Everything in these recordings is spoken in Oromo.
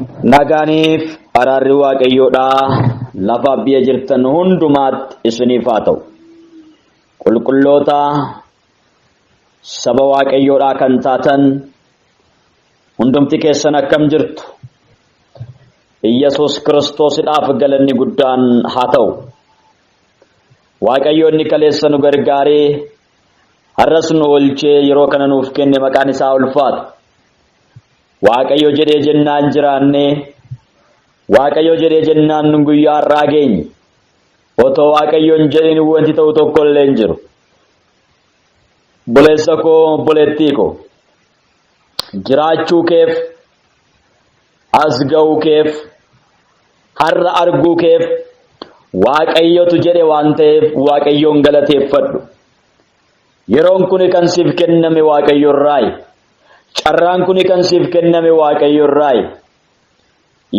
Nagaaniif araarri Waaqayyoodhaa lafa biyya jirtan hundumaatti isiniif haa ta'u. Qulqulloota saba Waaqayyoodhaa kan taatan hundumti keessan akkam jirtu? Iyyasuus Kiristoosidhaaf galanni guddaan haa ta'u. Waaqayyo inni kaleessa nu gargaaree har'as nu oolchee yeroo kana nuuf kenne maqaan isaa ulfaatu. Waaqayyo jedhee jennaan jiraannee, Waaqayyo jedhee jennaan nu guyyaa har'aa geenye. Otoo Waaqayyo hin jedhin wanti ta'u tokko illee hin jiru. Obboleessa koo, obboleettii koo, jiraachuu keef, as ga'uu keef, har'a arguu keef Waaqayyotu jedhe waan ta'eef Waaqayyoon galateeffadhu. Yeroon kuni kan siif kenname Waaqayyo irraayi. Carraan kuni kan siif kenname Waaqayyo irraayi.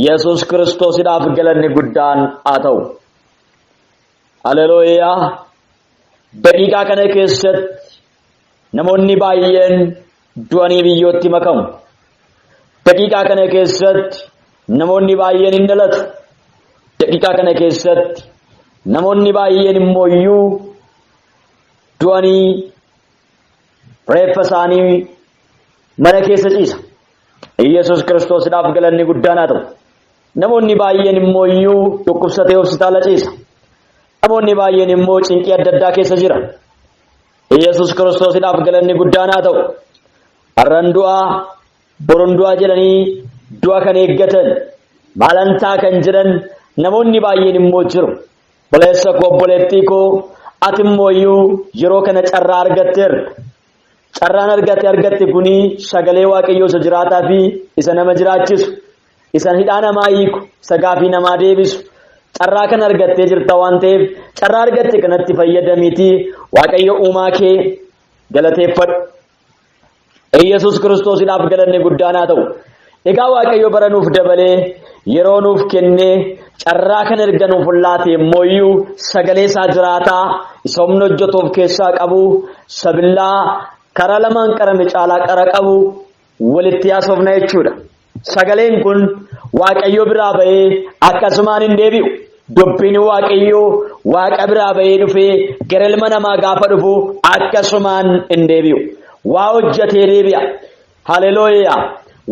Yesuus Kiristoosidhaaf galanni guddaan haa ta'u. Haleluuyaa. Daqiiqaa kana keessatti namoonni baay'een du'anii biyyootti makamu. Daqiiqaa kana keessatti namoonni baay'een hin dhalatu. Daqiiqaa kana keessatti namoonni baay'een immoo iyyuu du'anii reeffa isaanii mana keessa ciisa. Iyyasuus Kiristoosidhaaf galanni guddaan haa ta'u. Namoonni baay'een immoo iyyuu dhukkubsatee hospitaala ciisa. Namoonni baay'een immoo cinqii adda addaa keessa jira. Iyyasuus Kiristoosidhaaf galanni guddaan haa ta'u. Har'an du'aa, borun du'aa jedhanii du'a kan eeggatan, maalantaa kan jedhan namoonni baay'een immoo jiru. Obboleessa koo, obboleettii koo, ati immoo iyyuu yeroo kana carraa argatteerta. Carraan argate argatte kuni sagalee Waaqayyoo isa jiraataa fi isa nama jiraachisu, isa hidhaa namaa hiiku, isa gaafii namaa deebisu. Carraa kana argattee jirta waan ta'eef carraa argatte kanatti fayyadamiitii Waaqayyo uumaa kee galateeffadhu. Iyyasuus Kiristoosidhaaf galanni guddaan haa ta'u. Egaa Waaqayyo bara nuuf dabalee yeroo nuuf kennee carraa kan erga nuuf laate immoo iyyuu sagalee isaa jiraataa isa humna hojjetu of keessaa qabu sabillaa karaa lamaan qarame caalaa qara qabu walitti haasofna jechuudha. Sagaleen kun Waaqayyo biraa ba'ee akkasumaan hin deebi'u. Dubbiin Waaqayyoo Waaqa biraa ba'ee dhufee gara ilma namaa gaafa dhufu akkasumaan hin deebi'u. Waa hojjetee deebi'a. Haleluuyaa!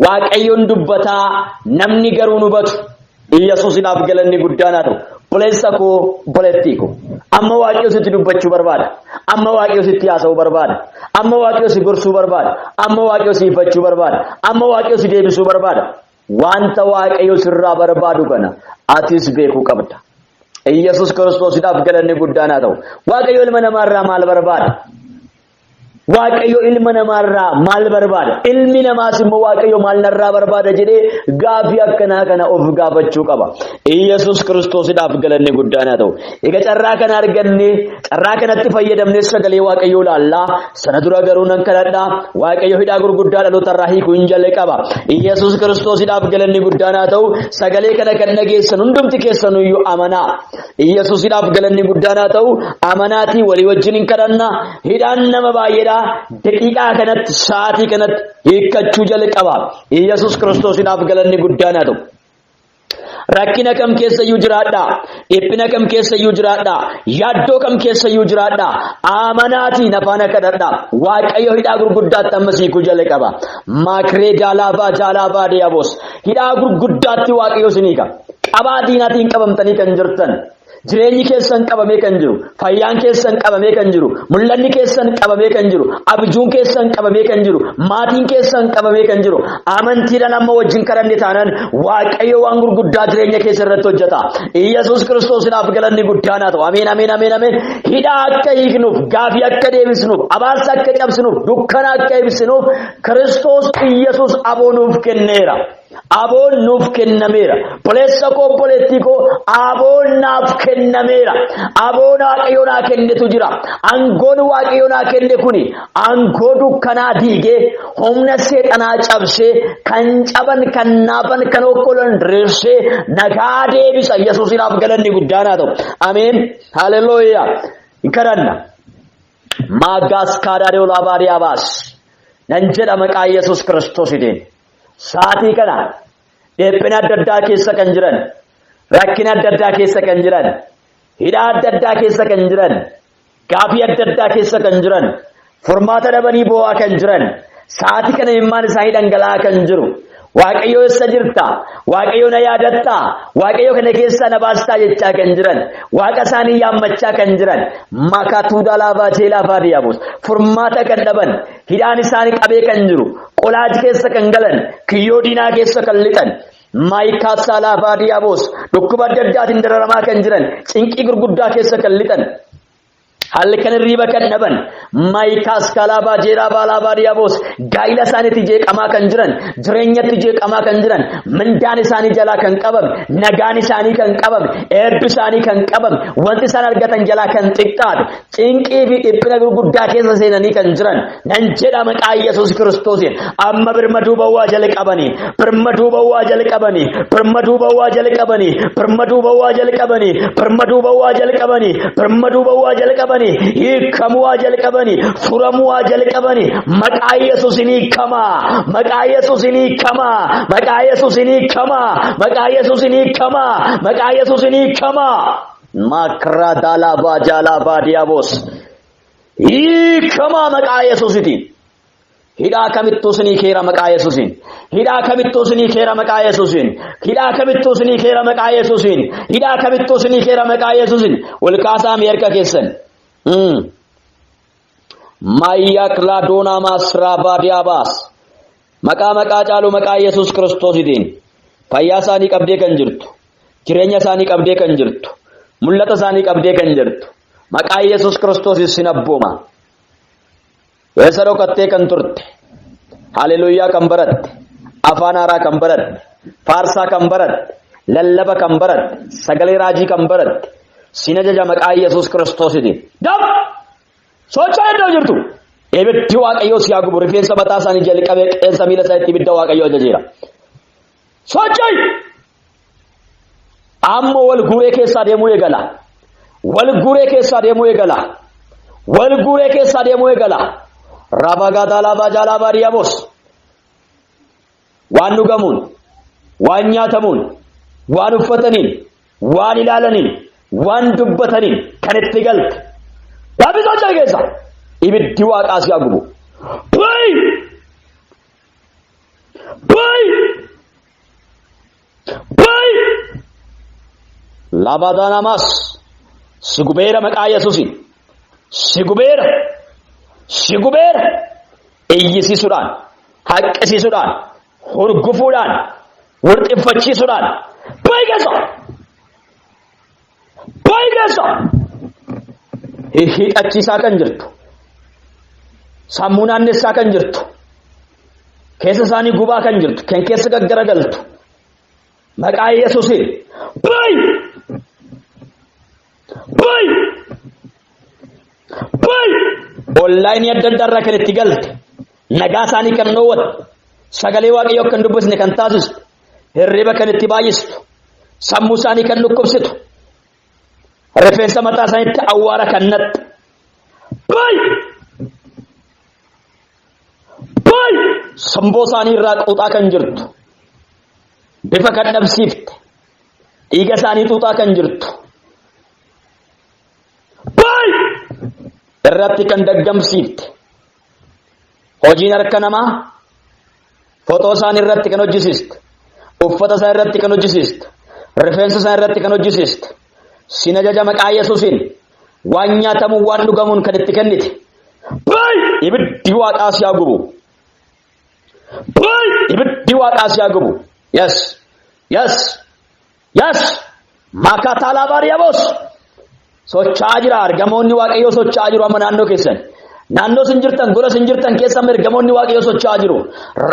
Waaqayyoon dubbataa namni garuu hin hubatu. Iyyasuusidhaaf galanni guddaan haa ta'u. Obboleessa koo, obboleettii koo. Amma Waaqayyo sitti dubbachuu barbaada. Amma Waaqayyo sitti haasa'uu barbaada. Amma Waaqayyo si gorsuu barbaada. Amma Waaqayyo si ifachuu barbaada. Amma Waaqayyo si deebisuu barbaada. Wanta Waaqayyo sirraa barbaadu kana atis beekuu qabda. Iyyasuus Kiristoosidhaaf galanni guddaan haa ta'u. Waaqayyo ilma namaarraa maal barbaada? Waaqayyo ilma namaarraa maal barbaada? Ilmi namaas immoo Waaqayyo maal narraa barbaada jedhee gaafii akkanaa kana of gaafachuu qaba. Iyyasuus Kiristoosidhaaf galanni guddaan haa ta'u. Egaa carraa kana arganne carraa kanatti fayyadamnee sagalee Waaqayyoo ilaallaa. Sana dura garuu nan kadhadha. Waaqayyo hidhaa gurguddaa dhalootarraa hiikuu hin jalle qaba. Iyyasuus Kiristoosidhaaf galanni guddaan haa ta'u. Sagalee kana kan dhageessan hundumti keessanuyyuu amanaa. Iyyasuusidhaaf galanni guddaan haa ta'u. Amanaatii walii wajjin hin kadhanna. Hidhaan nama baay'eedha. Daqiiqaa kanatti sa'aatii kanatti hiikkachuu jalqaba. Iyyasuus Kiristoosidhaaf galanni guddaan haa ta'u. Rakkina kam keessayyuu jiraadhaa. Dhiphina kam keessayyuu jiraadhaa. Yaaddoo kam keessayyuu jiraadhaa. Amanaatii na faana kadhadhaa. Waaqayyo hidhaa gurguddaatti amma siikuu jalqaba. Maakiree jaalaabaa jaalaabaa deeyaboos. Hidhaa gurguddaatti Waaqayyo isin hiika. Qabaa diinaatiin qabamtanii kan jirtan. Jireenyi keessan qabamee kan jiru, fayyaan keessan qabamee kan jiru, mul'anni keessan qabamee kan jiru, abjuun keessan qabamee kan jiru, maatiin keessan qabamee kan jiru, amantiidhaan amma wajjin kadhanne taanaan Waaqayyo waan gurguddaa jireenya keessa irratti hojjeta. Iyyasuus Kiristoosinaaf galanni guddaan haa ta'u. Ameen, ameen, ameen, ameen. Hidhaa akka hiiknuuf, gaafii akka deebisnuuf, abaarsa akka cabsinuuf, dukkana akka ibsinuuf Kiristoos Iyyasuus aboo nuuf kenneera. Aboon nuuf kennameera. Obboleessa koo obboleettii koo aboon naaf kennameera. Aboon Waaqayyo naa kennetu jira. Aangoon Waaqayyo naa kenne kuni aangoo dukkanaa diigee humna seexanaa cabsee kan caban kan naafan kan okkolan diriirsee nagaa deebisa. Yesuusinaaf galanni guddaan haa ta'u. Ameen. Haleluuyaa. Hin kadhanna. Maagaas kaadaadee olaabaadee abaas. Nan jedha maqaa Yesuus Kiristoositiin. Sa'aatii kana Dhiphina adda addaa keessa kan jiran, rakkina adda addaa keessa kan jiran, hidhaa adda addaa keessa kan jiran, gaafii adda addaa keessa kan jiran, furmaata dhabanii boo'aa kan jiran, sa'aatii kana imimmaan isaanii dhangala'aa kan jiru. Waaqayyo eessa jirta? Waaqayyo na yaadattaa? Waaqayyo kana keessaa na baastaa jechaa kan jiran, Waaqa isaanii yaammachaa kan jiran, makatuu laafaa jeelaafaa diyaabos, furmaata kan dhaban, hidhaan isaanii qabee kan jiru, qolaaji keessa kan galan, kiyyoo diinaa keessa kan lixan, maayikaasaa laafaa diyaabos, dhukkuba adda addaatiin dararamaa kan jiran, cinqii gurguddaa keessa kan lixan, halkan hirriiba kan dhaban, maayikaas kalaabaa jeeraa baalaabaa diyaabos, gaa'ila isaaniitti jeeqamaa kan jiran, jireenyatti jeeqamaa kan jiran, mindaan isaanii jalaa kan qabame, nagaan isaanii kan qabame, eebbi isaanii kan qabame, wanti isaan argatan jalaa kan xiqqaate, cinqii fi dhiphina gurguddaa keessa seenanii kan jiran, nan jedha maqaa Yesuus Kiristoosiin amma birmaduu bawwaa jalqabanii, birmaduu bawwaa jalqabanii, birmaduu bawwaa jalqabanii, birmaduu bawwaa jalqabanii, birmaduu bawwaa jalqabanii, birmaduu bawwaa jalqabanii, hiikamuu haa jalqabanii, furamuu haa jalqabanii, maqaa Yesuusiin hiikamaa, maqaa Yesuusiin hiikamaa, maqaa Yesuusiin hiikamaa, maqaa Yesuusiin hiikamaa, maqaa Yesuusiin hiikamaa. Makra dalabaa jalabaa diyaabos, hiikamaa maqaa Yesuusitiin. Hidhaa kamittuu isinii keera maqaa Yesuusiin. Hidhaa kamittuu isinii keera maqaa Yesuusiin. Hidhaa kamittuu isinii keera maqaa Yesuusiin. Hidhaa kamittuu isinii keera maqaa Yesuusiin. Wal kaasaa mee harka keessan. Mayyaa kilaadoonaa maasraa baadiyaa. Maqaa maqaa caalu maqaa Yesuus Kiristoositiin. Fayyaa isaanii qabdee kan jirtu. Jireenya isaanii qabdee kan jirtu. Mul'ata isaanii qabdee kan jirtu. Maqaa Yesuus Kiristoosiin sin abbooma. Eessa dhokattee kan turte, haleluuyaa kan baratte, afaan haaraa kan baratte, faarsaa kan baratte, lallaba kan baratte, sagalee raajii kan baratte, sin ajaja maqaa Yesuus Kiristoositiin. Dab! Socho'aa iddoo jirtu. Ibiddi Waaqayyoo si haa gubu. Rifeensa mataa isaanii jalqabee qeensa miila isaaniitti ibidda Waaqayyoo ajajeera. Socho'i! Ammoo wal guuree keessaa deemuu eegala. Wal guuree keessaa deemuu eegala. Wal guuree keessaa deemuu eegala. Rabagataa lafaa jaalaa baadiyyaabos. Waan dhugamuun, waan nyaatamuun, waan uffataniin, waan ilaalaniin, waan dubbataniin kan itti galte. Dhaabbii socho'e keessa ibiddi waaqaa si haa gubu. Bayi! Bayi! Bayi! Labadanamas si gubeera maqaa Yesuusiin. Si gubeera. Si gubeera. Iyyisiisuudhaan, haqqisiisuudhaan, hurgufuudhaan, wurxiffachiisuudhaan. Bayi keessa! Bayi keessa! Hidhachiisaa kan jirtu. Sammuu naannessaa kan jirtu. Keessa isaanii gubaa kan jirtu. Kan keessa gaggaragaltu. Maqaa Yesuusiin. Bayi! Bayi! Bayi! Onlaayinii adda addaa irraa kan itti galte. Nagaa isaanii kan dhoowwatte. Sagalee Waaqayyoo kan dubbisne kan taasistu. Hirriba kan itti baay'istu. Sammuu isaanii kan dhukkubsitu. Rifeensa mataa isaaniitti awwaara kan natte. Bayi! Bayi! Samboo isaanii irraa xuuxaa kan jirtu. Bifa kan dhabsiifte. Dhiiga isaanii xuuxaa kan jirtu. Bayi! Irratti kan daggamsiifte. Hojiin harka namaa footoo isaanii irratti kan hojjisiiste. Uffata isaa irratti kan hojjisiiste. Rifeensa isaa irratti kan hojjisiiste. Sin ajaja maqaa Yesuusiin waan nyaatamuun waan dhugamuun kan itti kennite. Bayi! Ibiddi waaqaa si haa gubu. Bayi! Ibiddi waaqaa si haa gubu. Yes. Yes. Yes. Makaataa laabaariyaboos. Socho'aa jira. Ergamoonni Waaqayyoo socho'aa jiru amma naannoo keessan. Naannoo isin jirtan, gola isin jirtan keessa amma ergamoonni Waaqayyoo socho'aa jiru.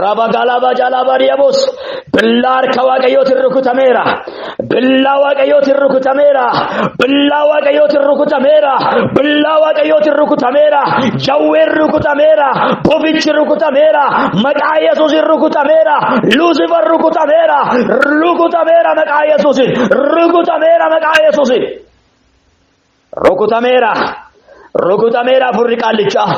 Rabagalaabaa jaalaabaa. Billaa harka Waaqayyootiin rukutameera. Billaa Waaqayyootiin rukutameera. Billaa Waaqayyootiin rukutameera. Billaa Waaqayyootiin rukutameera. Jawween rukutameera. Bofichi rukutameera. Maqaa Yesuusiin rukutameera. Luusifar rukutameera. Rukutameera maqaa Yesuusiin. Rukutameera maqaa Yesuusiin. Rukutameera. Rukutameera furri qaallichaa.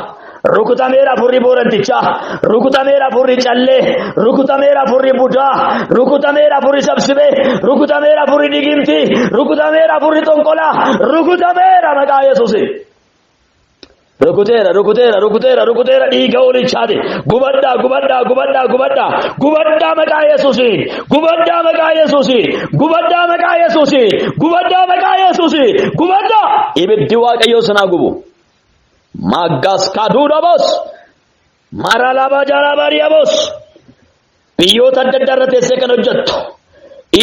Rukutameera hafuurri boorantichaa, rukutameera hafuurri callee, rukutameera hafuurri budaa, rukutameera hafuurri sabsibee, rukutameera hafuurri digimtii, rukutameera hafuurri xonqolaa, rukutameera maqaa Yesuusiin. Rukuteera, rukuteera, rukuteera, rukuteera dhiiga hoolichaati. Gubadhaa, gubadhaa, gubadhaa, gubadhaa. Gubadhaa maqaa Yesuusiin. Gubadhaa maqaa Yesuusiin. Gubadhaa maqaa Yesuusiin. Gubadhaa maqaa Yesuusiin. Gubadhaa. Ibiddi Waaqayyoo sanaa gubu. Maggaas kaduudhabos. Maralaba jalabariabos. Biyyoota adda addaa irra teessee kan hojjettu.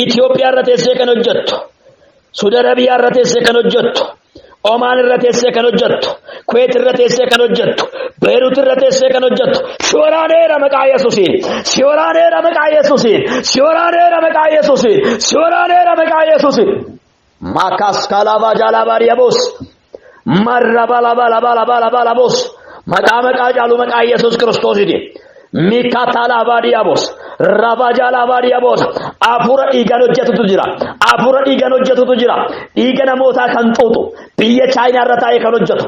Itoophiyaa irra teessee kan hojjettu. Suudi Arabiyaa irra teessee kan hojjettu. Omaan irra teessee kan hojjettu. Kuweet irra teessee kan hojjettu. Beerut irra teessee kan hojjettu. Si waraaneera maqaa Yesuusiin. Si waraaneera maqaa Yesuusiin. Si waraaneera maqaa Yesuusiin. Si waraaneera maqaa Yesuusiin. Makas kalaba jalabariabos. Marrabalabalabalabalabalabos. Maqaa maqaa caalu maqaa Yesuus Kiristoosiiti. Mikatalabaadiyaabos. Rabajalabaadiyaabos. Hafuura dhiigaan hojjetutu jira. Hafuura dhiigaan hojjetutu jira. Dhiiga namootaa kan xuuxu. Biyya Chaayinaa irra taa'ee kan hojjetu.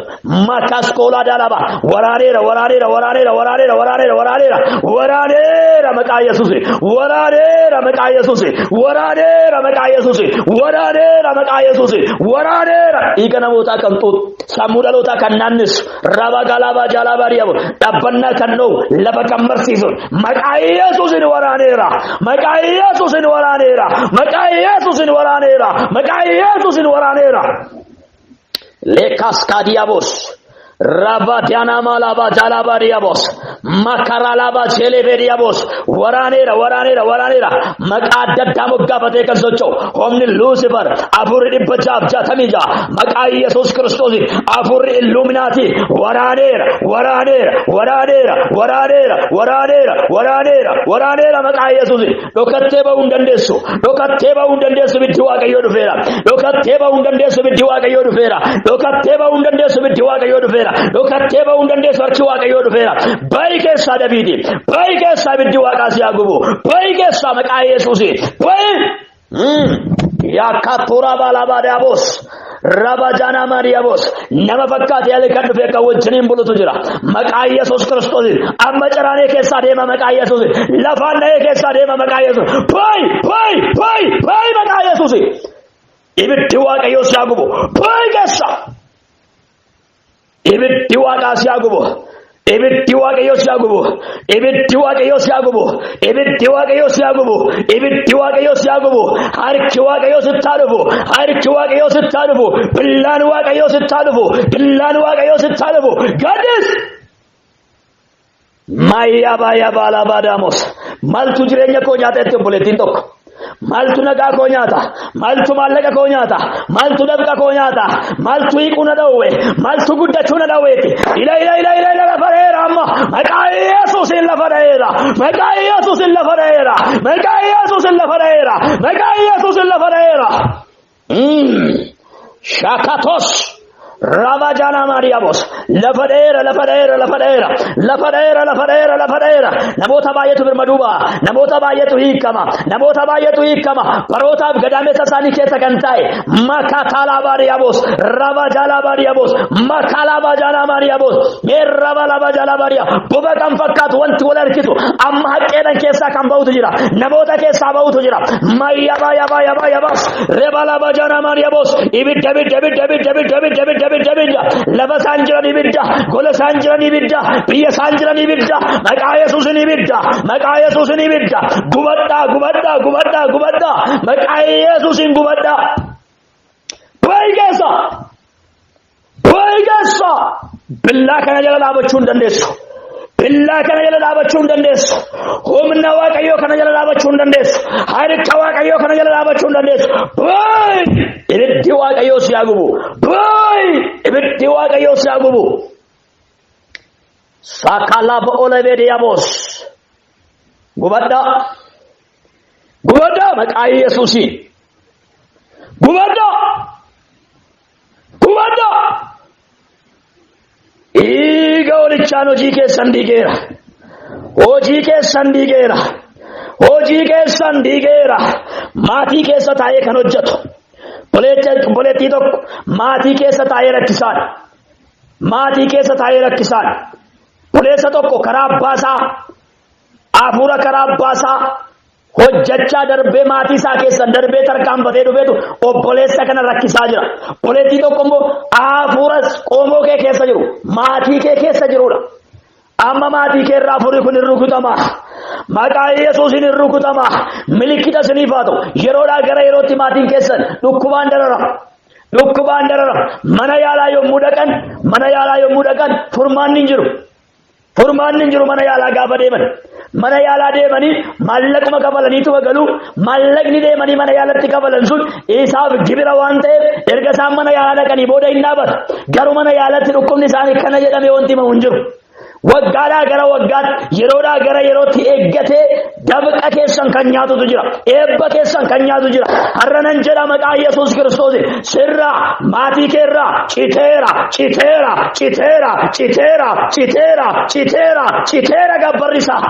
Makas koolaa daalaba. Waraaneera, waraaneera, waraaneera, waraaneera, waraaneera, waraaneera. Waraaneera maqaa Yesuusi. Waraaneera maqaa Yesuusi. Waraaneera maqaa Yesuusi. Waraaneera maqaa Yesuusi. Waraaneera. Dhiiga namootaa kan xuuxu. Sammuu dhalootaa kan naannessu. Rabagalaba jalabaadiyaabos. Dhabbannaa kan dhowu. Lafa kan barsiisu. Maqaa Yesuusin waraaneera. Maqaa Yesuusin waraaneera. Maqaa Yesuusin waraaneera. Maqaa Yesuusin waraaneera. Lekas kadiabos. Rabatiana malaba jalabariabos. Makaralaba cheleberiabos. Waraaneera, waraaneera, waraaneera. Maqaa adda addaa moggaafatee kan socho'u. Humni Luusifer hafuurri 666. Maqaa Yesuus Kiristoos hafuurri Illuminaati. Waraaneera, waraaneera, waraaneera, waraaneera, waraaneera, waraaneera, waraaneera maqaa Yesuus. Dhokattee ba'uu hin dandeessu. Dhokattee ba'uu hin dandeessu ibiddi Waaqayyoo dhufeera. Dhokattee ba'uu hin dandeessu ibiddi Waaqayyoo dhufeera. Dhokattee ba'uu hin dandeessu ibiddi Waaqayyoo dhufeera. Dhokattee ba'uu hin dandeessu harki Waaqayyoo dhufeera. Bayi keessaa dafiiti. Bayi keessaa ibiddi Waaqaa si haa gubu. Bayi keessaa maqaa Yesuusi. Bayi. Yaakkaattoora baalabaadhaabos. Rabajana Mariyaabos. Nama fakkaatee halkan dhufe kan wajjiniin bulutu jira. Maqaa Yesuus Kiristoosiin. Amma ciraanee keessaa deema maqaa Yesuusiin. Lafaan dha'ee keessaa deema maqaa Yesuus. Bayi, bayi, bayi, bayi maqaa Yesuusiin. Ibiddi Waaqayyoo si haa gubu. Bayi keessaa. Ibiddi Waaqaa si haa gubu. Ibiddi Waaqayyoo si haa gubu. Ibiddi Waaqayyoo si haa gubu. Ibiddi Waaqayyoo si haa gubu. Ibiddi Waaqayyoo si haa gubu. Harki Waaqayyoo sitti haa dhufu. Harki Waaqayyoo sitti haa dhufu. Billaan Waaqayyoo sitti haa dhufu. Billaan Waaqayyoo sitti haa dhufu. Gadis! Mayyabayabalabaadaamos. Maaltu jireenya koo nyaata jetti obboleettiin tokko. Maaltu nagaa koo nyaata? Maaltu maallaqa koo nyaata? Maaltu dafqa koo nyaata? Maaltu hiiquu na dhowwe? Maaltu guddachuu na dhowweetti? Ila ila ila ila ila lafa dha'eera amma. Maqaa Yesuusiin lafa dha'eera. Maqaa Yesuusiin lafa dha'eera. Maqaa Yesuusiin lafa dha'eera. Maqaa Yesuusiin lafa dha'eera. Shakatos. Rabajana Mariyaabos. Lafa dheera, lafa dheera, lafa dheera. Lafa dheera, lafa dheera, lafa dheera. Namoota baay'eetu birmaduuba. Namoota baay'eetu hiikama. Namoota baay'eetu hiikama. Barootaaf gadameessa isaanii keessa kan taa'e. Makatala Mariyaabos. Rabajala Mariyaabos. Makala Bajala Mariyaabos. Meerraba Labajala Mariya. Boba kan fakkaatu wanti wal harkisu. Amma haqqeedhan keessaa kan ba'utu jira. Namoota keessaa ba'utu jira. Mayyaba yaba yaba yabas. Rebala Bajana Mariyaabos. Ibidda ibidda ibidda ibidda ibidda ibidda ibidda ibidda ibidda. Lafa isaan jiran ibidda. Gola isaan jiran ibidda. Biyya isaan jiran ibidda. Maqaa Yesuusin ibidda. Maqaa Yesuusin ibidda. Gubadhaa gubadhaa gubadhaa gubadhaa. Maqaa Yesuusin gubadhaa. Bayi keessa. Bayi keessa. Billaa kana jala dhaabachuu hin dandeessu. Billaa kana jala dhaabachuu hin dandeessu. Humna Waaqayyoo kana jala dhaabachuu hin dandeessu. Harka Waaqayyoo kana jala dhaabachuu hin dandeessu. Bayi! Ibiddi Waaqayyoo si haa gubu. Bayi! Ibiddi Waaqayyoo si haa gubu. Sakalaba olebediyaabos. Gubadhaa. Gubadhaa maqaa Yesuusiin. Gubadhaa. Gubadhaa. Dhiiga hoolichaan hojii keessan diigeera. Hojii keessan diigeera. Hojii keessan diigeera. Maatii keessa taa'ee kan hojjetu. Obboleettii tokko maatii keessa taa'ee rakkisaadha. Maatii keessa taa'ee rakkisaadha. Obboleessa tokko karaa abbaasaa, hafuura karaa abbaasaa hojjachaa darbee maatii isaa keessan darbee tarkaanfatee dhufeetu obboleessa kana rakkisaa jira. Obboleettii tokko immoo hafuura qomoo kee keessa jiru, maatii kee keessa jirudha. Amma maatii kee irraa hafuurri kun hin rukutama. Maqaa Yesuusiin hin rukutama. Milikkita isiniif haa ta'u. Yeroodhaa gara yerootti maatiin keessan dhukkubaan dararama. Dhukkubaan dararama. Mana yaalaa yommuu dhaqan, mana yaalaa yommuu dhaqan furmaanni hin jiru. Furmaanni hin jiru mana yaalaa gaafa deeman. Mana yaalaa deemanii maallaquma kafalaniituma galu. Maallaqni deemanii mana yaalatti kafalan sun isaaf gibira waan ta'eef erga isaan mana yaalaa dhaqanii booda hin dhaabatu. Garuu mana yaalatti dhukkubni isaanii kana jedhamee wanti himamu hin jiru. Waggaadhaa gara waggaatti, yeroodhaa gara yerootti eeggatee dabqa keessan kan nyaatutu jira. Eebba keessan kan nyaatu jira. Har'a nan jedha maqaa Yesuus Kiristoos sirraa, maatii keerraa citeera, citeera, citeera, citeera, citeera, citeera, citeera gabbarrisaa.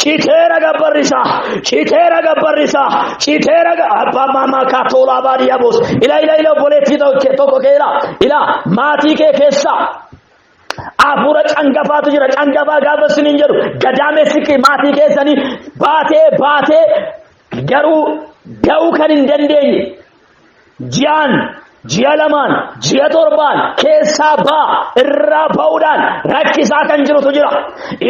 Citeera gabbarrisaa, citeera gabbarrisaa, citeera abbaa maamaa kaatoolaa baadiyyaa boos. Ila ila ila obboleettii tokko keera. Ila maatii kee keessaa hafuura cangafaatu jira. Cangafaa gaafa isiniin jedhu gadaamessi maatii keessanii baatee baatee garuu ga'uu kan hin dandeenye ji'aan, ji'a lamaan, ji'a torbaan keessaa baa irraa ba'uudhaan rakkisaa kan jirutu jira.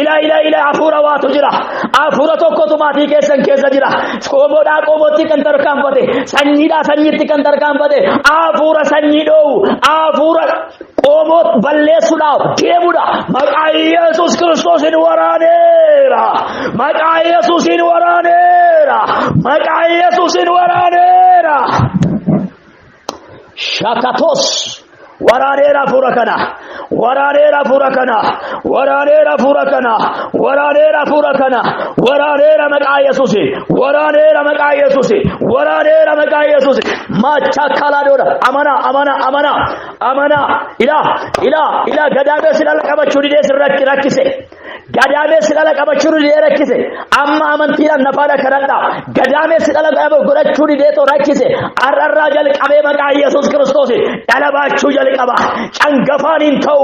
Ila ila ila hafuura waatu jira. Hafuura tokkotu maatii keessan keessa jira. Qomoodhaa qomootti kan tarkaanfate, sanyiidhaa sanyiitti kan tarkaanfate, hafuura sanyii dhoowwu, hafuura qomoo balleessuudhaaf deemudha. Maqaa Yesuus Kiristoosiin waraaneera. Maqaa Yesuusiin waraaneera. Maqaa Yesuusiin waraaneera. Shakatos waraaneera hafuura kana. Waraaneera hafuura kana. Waraaneera hafuura kana. Waraaneera hafuura kana. Waraaneera maqaa Yesuusiin. Waraaneera maqaa Yesuusiin. Waraaneera maqaa Yesuusiin. Machakalaadoodha. Amana amana amana amana. Ilaa ilaa ilaa gadaameessi dhala qabachuu didee sirratti rakkise. Gadaameessi dhala qabachuu didee rakkise. Amma amantiidhaan nafaadha kadhadha. Gadaameessi dhala godhachuu dideetoo rakkise. Har'arraa jalqabee maqaa Yesuus Kiristoos dhala baachuu jalqaba. Cangafaan hin ta'u.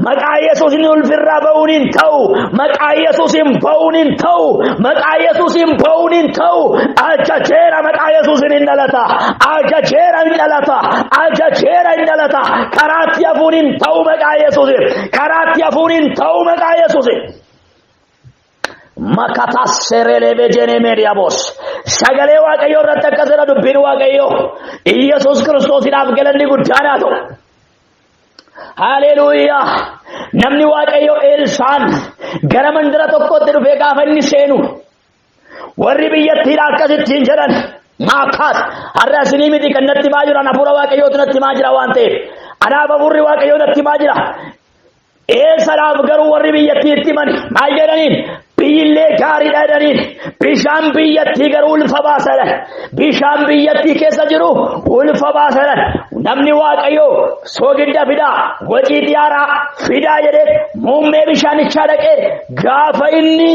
Maqaa Yesuusin ulfirraa ba'uun hin ta'u. Maqaa Yesuusin ba'uun hin ta'u. Maqaa Yesuusin ba'uun hin ta'u. Ajajeera maqaa Yesuusin hin dhalata. Ajajeera hin dhalata. Ajajeera hin dhalata. Karaatti hafuun hin ta'u maqaa Yesuusin. Karaatti hafuun hin ta'u maqaa Yesuusin. Makataa serelee bejenee meediyaabos. Sagalee Waaqayyoo irratti akkas jedha dubbiin Waaqayyoo. Iyyasuus Kiristoosiidhaaf galanni guddaan haa ta'u. Haleluuyaa. Namni Waaqayyoo Eelsaan gara mandara tokkootti dhufee gaafa inni seenu warri biyyattiidha akkasittiin jedhan maakaas har'a isinii miti kan natti himaa jiran hafuura Waaqayyootu natti himaa jira waan ta'eef anaaf hafuurri Waaqayyoo natti himaa jira. Eessanaaf garuu warri biyyattii itti himan maal jedhaniin? Biyyillee gaariidha jedhaniin. Bishaan biyyattii garuu ulfa baasa jedhan. Bishaan biyyattii keessa jiru ulfa baasa jedhan. Namni Waaqayyoo soogidda fidaa, wacii xiyaaraa fidaa jedhee muummee bishaanichaa dhaqee gaafa inni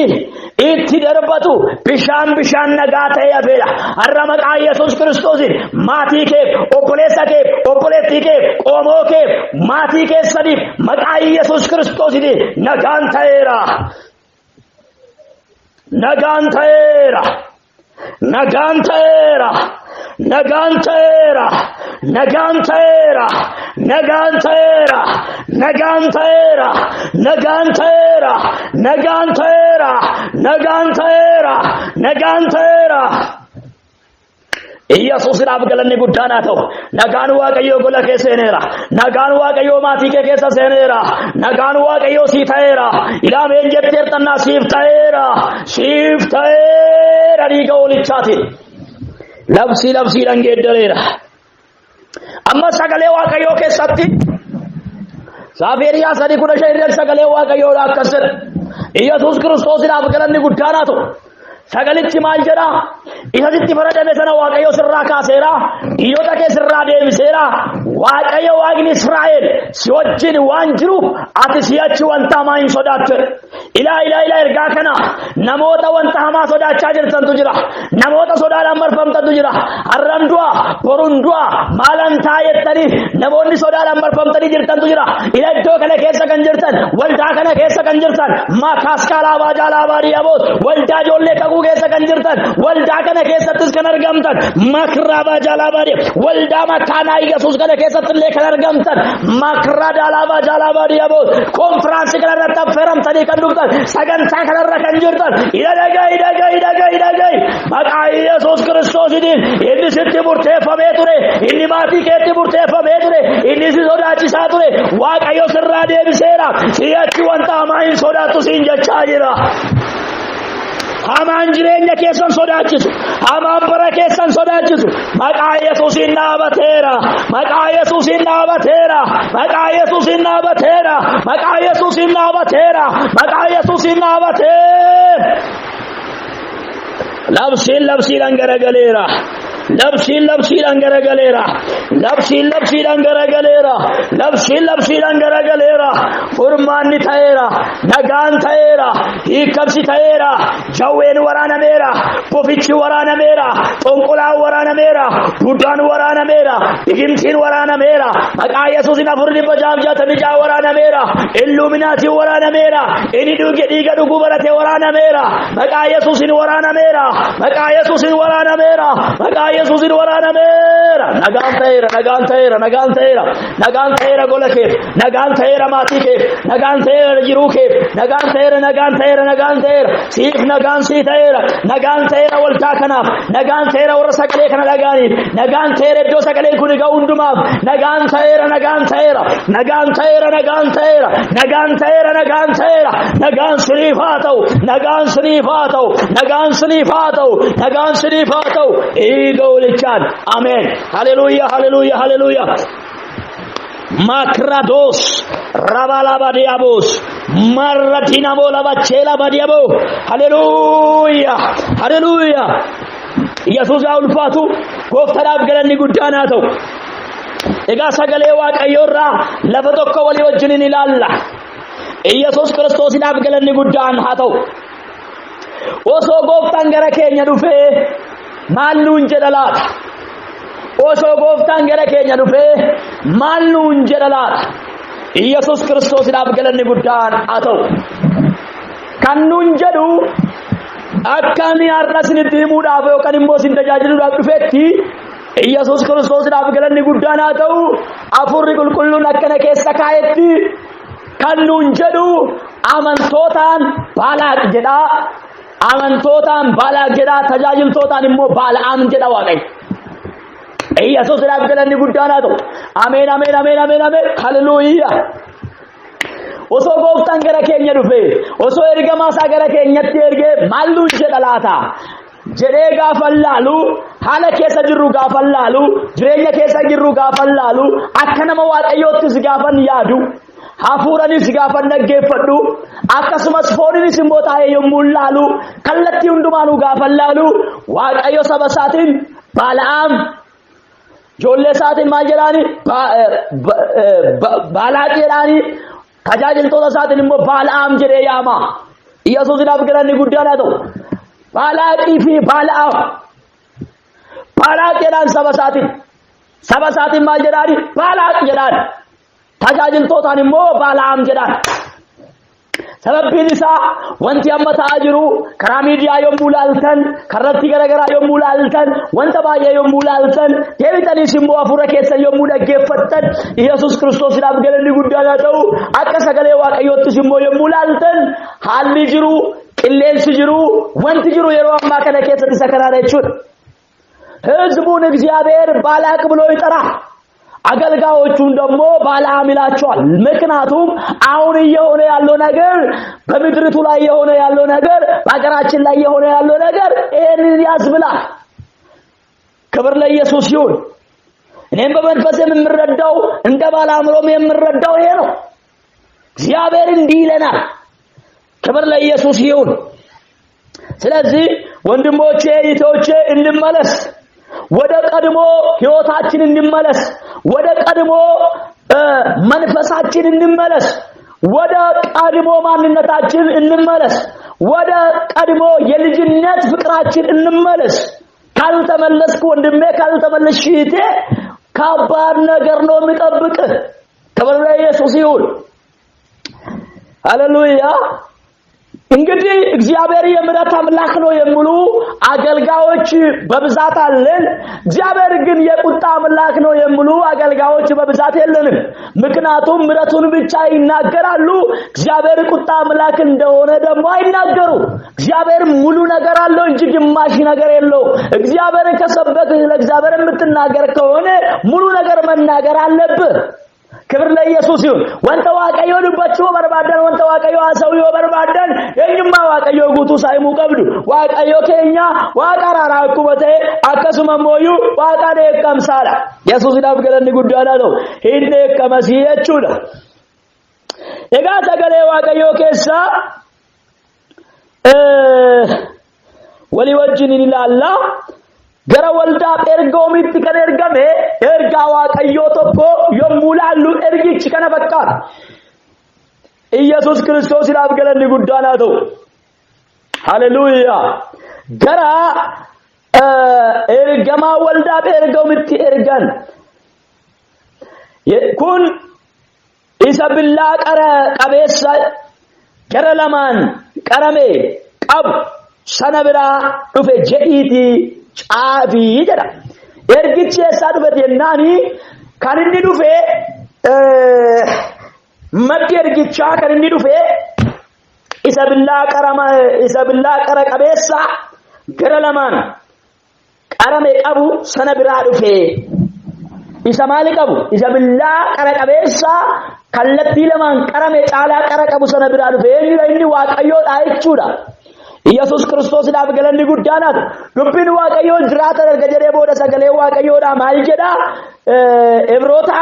itti darbatu bishaan bishaan nagaa ta'ee hafeedha. Har'a maqaa Yesuus Kiristoosiin maatii keef, obboleessa keef, obboleettii keef, qomoo keef, maatii keessaniif maqaa Yesuus Kiristoosiin nagaan ta'eera. Nagaan ta'eera. Nagaan ta'eera. Nagaan ta'eera. Nagaan ta'eera. Nagaan ta'eera. Nagaan ta'eera. Nagaan ta'eera. Nagaan ta'eera. Nagaan ta'eera. Nagaan ta'eera. Iyyasuusidhaaf galanni guddaan haa ta'u. Nagaan Waaqayyoo gola kee seeneera. Nagaan Waaqayyoo maatii kee keessa seeneera. Nagaan Waaqayyoo sii ta'eera. Ilaameen jetteertannaa siif ta'eera. Siif ta'eera dhiiga hoolichaatiin. Labsii labsiidhaan geeddareera. Amma sagalee Waaqayyoo keessatti Saafeeriyaa 3:15 irratti sagalee Waaqayyoodha akkas jedha. Iyyasuus Kiristoosiidhaaf galanni guddaan haa ta'u. Sagalichi maal jedha? Isa sitti faradame sana Waaqayyo sirraa kaaseera. Diinota kee sirraa deebiseera. Waaqayyo Waaqni Israa'el si wajjin waan jiruuf ati si'achi wanta hamaa hin sodaattu. Ilaa, ilaa, ilaa, ergaa kana namoota wanta hamaa sodaachaa jirtantu jira. Namoota sodaadhaan marfamtantu jira. Har'an du'a, borun du'a, maalan ta'a jettanii namoonni sodaadhaan marfamtanii jirtantu jira. Ila, iddoo kana keessa kan jirtan, waldaa kana keessa kan jirtan, maakaaskaalaa baajaalaa baadiyyaa, waldaa ijoollee kakuu keessa kan jirtan, waldaa kana keessattis kan argamtan, makraa baajaalaa baadiyyaa, waldaa makaanaa Yesuus kana keessatti illee kan argamtan, makraa daalaa baajaalaa baadiyyaa, konfiraansii kana irratti affeeramtanii kan dhuftan, sagantaa kanarra kan jirtan, ila dhaga'i, dhaga'i, dhaga'i, dhaga'i. Maqaa Yesuus Kiristoositiin inni sitti murteeffamee ture, inni maatii keetti murteeffamee ture, inni si sodaachisaa ture, Waaqayyo sirraa deebiseera. Si'achi wanta hamaa hin sodaattu siin jechaa jira. Hamaan jireenya keessan sodaachisu, hamaan bara keessan sodaachisu, maqaa Yesuusiin dhaabateera. Maqaa Yesuusiin dhaabateera. Maqaa Yesuusiin dhaabateera. Maqaa Yesuusiin dhaabateera. Maqaa Yesuusiin dhaabateera. Labsiin labsiidhaan garagaleera. Labsiin labsiidhaan garagaleera. Labsiin labsiidhaan garagaleera. Labsiin labsiidhaan garagaleera. Furmaanni ta'eera. Nagaan ta'eera. Hiikamsi ta'eera. Jawween waraanameera. Bofichi waraanameera. Xonqolaan waraanameera. Budaan waraanameera. Digimtiin waraanameera. Maqaa Yesuusin 466 waraanameera. Illuminaatiin waraanameera. Inni dhuge dhiiga dhuguu barate waraanameera. Maqaa Yesuusin waraanameera. Maqaa Yesuusin waraanameera. Maqaa Yesuusin waraanameera. Nagaan ta'eera. Nagaan ta'eera. Nagaan ta'eera. Nagaan ta'eera gola keef. Nagaan ta'eera maatii keef. Nagaan ta'eera jiruu keef. Nagaan ta'eera. Nagaan ta'eera. Nagaan ta'eera. Siif nagaan sii ta'eera. Nagaan ta'eera waldaa kanaaf. Nagaan ta'eera warra sagalee kana dhagaaniif. Nagaan ta'eera iddoo sagaleen kun ga'u hundumaaf. Nagaan ta'eera. Nagaan ta'eera. Nagaan ta'eera. Nagaan ta'eera. Nagaan ta'eera. Nagaan ta'eera. Nagaan siniif haa ta'u. Nagaan siniif haa ta'u. Nagaan siniif haa ta'u. Nagaan siniif haa ta'u. Dhiiga hoolichaan. Ameen. Haleluuyaa. Haleluuyaa. Haleluuyaa. Makrados rabalabadiabos marratinamo labachela badiabo. Haleluuyaa. Haleluuyaa. Yesuus haa ulfaatu. Gooftaadhaaf galanni guddaan haa ta'u. Egaa sagalee Waaqayyoo irraa lafa tokko walii wajjin in ilaalla. Yesuus Kiristoosiidhaaf galanni guddaan haa ta'u. Osoo gooftaan gara keenya dhufee maal nuun jedha laata? Osoo gooftaan gara keenya dhufee maal nuun jedha laata? Yesuus Kiristoosiidhaaf galanni guddaan haa ta'u. Kan nuun jedhu akka ani har'a isinitti himuudhaaf yookaan immoo isin tajaajiluudhaaf dhufetti, Yesuus Kiristoosiidhaaf galanni guddaan haa ta'u, Hafuurri Qulqulluun akkana keessa kaa'etti kan nuun jedhu amantootaan Baalaaq jedhaa, amantootaan Baalaaq jedhaa, tajaajiltootaan immoo Baala'aam jedha Waaqayyo. Yesuusidhaaf galanni guddaan haa ta'u. Ameen, ameen, ameen, ameen, ameen. Haleluuyaa. Osoo gooftaan gara keenya dhufe, osoo ergamaa isaa gara keenyatti ergee maal nuun jedha laata jedhee gaafan laalu, haala keessa jirru gaafan laalu, jireenya keessa jirru gaafan laalu, akka nama Waaqayyoottis gaafan yaadu, hafuuranis gaafan dhaggeeffadhu, akkasumas fooninis immoo taa'ee yommuu laalu, kallattii hundumaanuu gaafan laalu, Waaqayyo saba isaatiin Baala'aam, ijoollee isaatiin maal jedhaani? Baalaaq jedhaani, tajaajiltoota isaatiin immoo Baala'aam jedhee yaama. Yesuusidhaaf galanni guddaan haa ta'u. Baalaaqii fi Baala'aam. Baalaaq jedhaan saba isaatiin. Saba isaatiin maal jedhaani? Baalaaq jedhaan. Tajaajiltootaan immoo Baala'aam jedhaan. Sababbiin isaa wanti amma ta'aa jiru karaa miidiyaa yommuu laaltan, kallattii garaagaraa yommuu laaltan, wanta baay'ee yommuu laaltan, deebitaniis immoo hafuura keessan yommuu dhaggeeffattan, Yesuus Kiristoosiidhaaf galanni guddaan haa ta'u, akka sagalee Waaqayyoottis immoo yommuu laaltan, haalli jiru, qilleensi jiru, wanti jiru yeroo ammaa kana keessatti isa kanaadha jechuudha. ህዝቡን እግዚአብሔር ባላቅ ብሎ ይጠራል። አገልጋዮቹን ደግሞ ባለዓም ይላቸዋል። ምክንያቱም አሁን እየሆነ ያለው ነገር፣ በምድሪቱ ላይ የሆነ ያለው ነገር፣ በሀገራችን ላይ የሆነ ያለው ነገር ይሄንን ያስብላል። ክብር ለኢየሱስ ይሁን። እኔም በመንፈስ የምረዳው፣ እንደ ባለ አእምሮም የምረዳው ይሄ ነው። እግዚአብሔር እንዲህ ይለናል። ክብር ለኢየሱስ ይሁን። ስለዚህ ወንድሞቼ እህቶቼ እንመለስ። ወደ ቀድሞ ህይወታችን እንመለስ። ወደ ቀድሞ መንፈሳችን እንመለስ። ወደ ቀድሞ ማንነታችን እንመለስ። ወደ ቀድሞ የልጅነት ፍቅራችን እንመለስ። ካልተመለስክ ወንድሜ፣ ካልተመለስሽ እህቴ፣ ከባድ ነገር ነው የሚጠብቅህ። ክብር ለኢየሱስ ይሁን። ሃሌሉያ። እንግዲህ እግዚአብሔር የምሕረት አምላክ ነው የሚሉ አገልጋዮች በብዛት አለን። እግዚአብሔር ግን የቁጣ አምላክ ነው የሚሉ አገልጋዮች በብዛት የለንም። ምክንያቱም ምሕረቱን ብቻ ይናገራሉ፣ እግዚአብሔር ቁጣ አምላክ እንደሆነ ደግሞ አይናገሩ። እግዚአብሔር ሙሉ ነገር አለው እንጂ ግማሽ ነገር የለው። እግዚአብሔርን ከሰበክህ፣ ለእግዚአብሔር የምትናገር ከሆነ ሙሉ ነገር መናገር አለብህ። ክብር ለኢየሱስ ይሁን። Wanta Waaqayyoo dubbachuu yoo barbaadan, wanta Waaqayyoo haasa'uu yoo barbaadan, eenyummaa Waaqayyoo guutuu isaa himuu qabdu. Waaqayyo keenya Waaqa araaraa akkuma ta'e, akkasuma immoo Waaqa dheekkamsaadha. Yesuusidhaaf galanni guddaan haa ta'u. Hin dheekkamasii jechuudha. Egaa sagalee Waaqayyoo keessaa walii wajjin in ilaalla. Gara waldaa Phergoomitti kan ergame ergaa Waaqayyoo tokko yommuu laallu ergichi kana fakkaata. Iyyasuus Kiristoosiidhaaf galanni guddaan haa ta'u. Haleluuyaa. Gara ergamaa waldaa Phergoomitti ergan. Kun isa billaa qara qabeessa gara lamaan qarame qabu sana biraa dhufe jedhiitii caafii jedha. Ergichi eessaa dhufe jennaani, kan inni dhufe, maddi ergichaa kan inni dhufe isa billaa qarama, isa billaa qara qabeessa gara lamaan qarame qabu sana biraa dhufe. Isa maali qabu? Isa billaa qara qabeessa kallattii lamaan qarame caalaa qara qabu sana biraa dhufe. Eenyudha inni? Waaqayyoodha jechuudha. Iyyasuus Kiristoosiidhaaf galanni guddaan haa ta'u. Dubbiin Waaqayyoo jiraata erga jedhee booda sagalee Waaqayyoodha maal jedha? Ibroota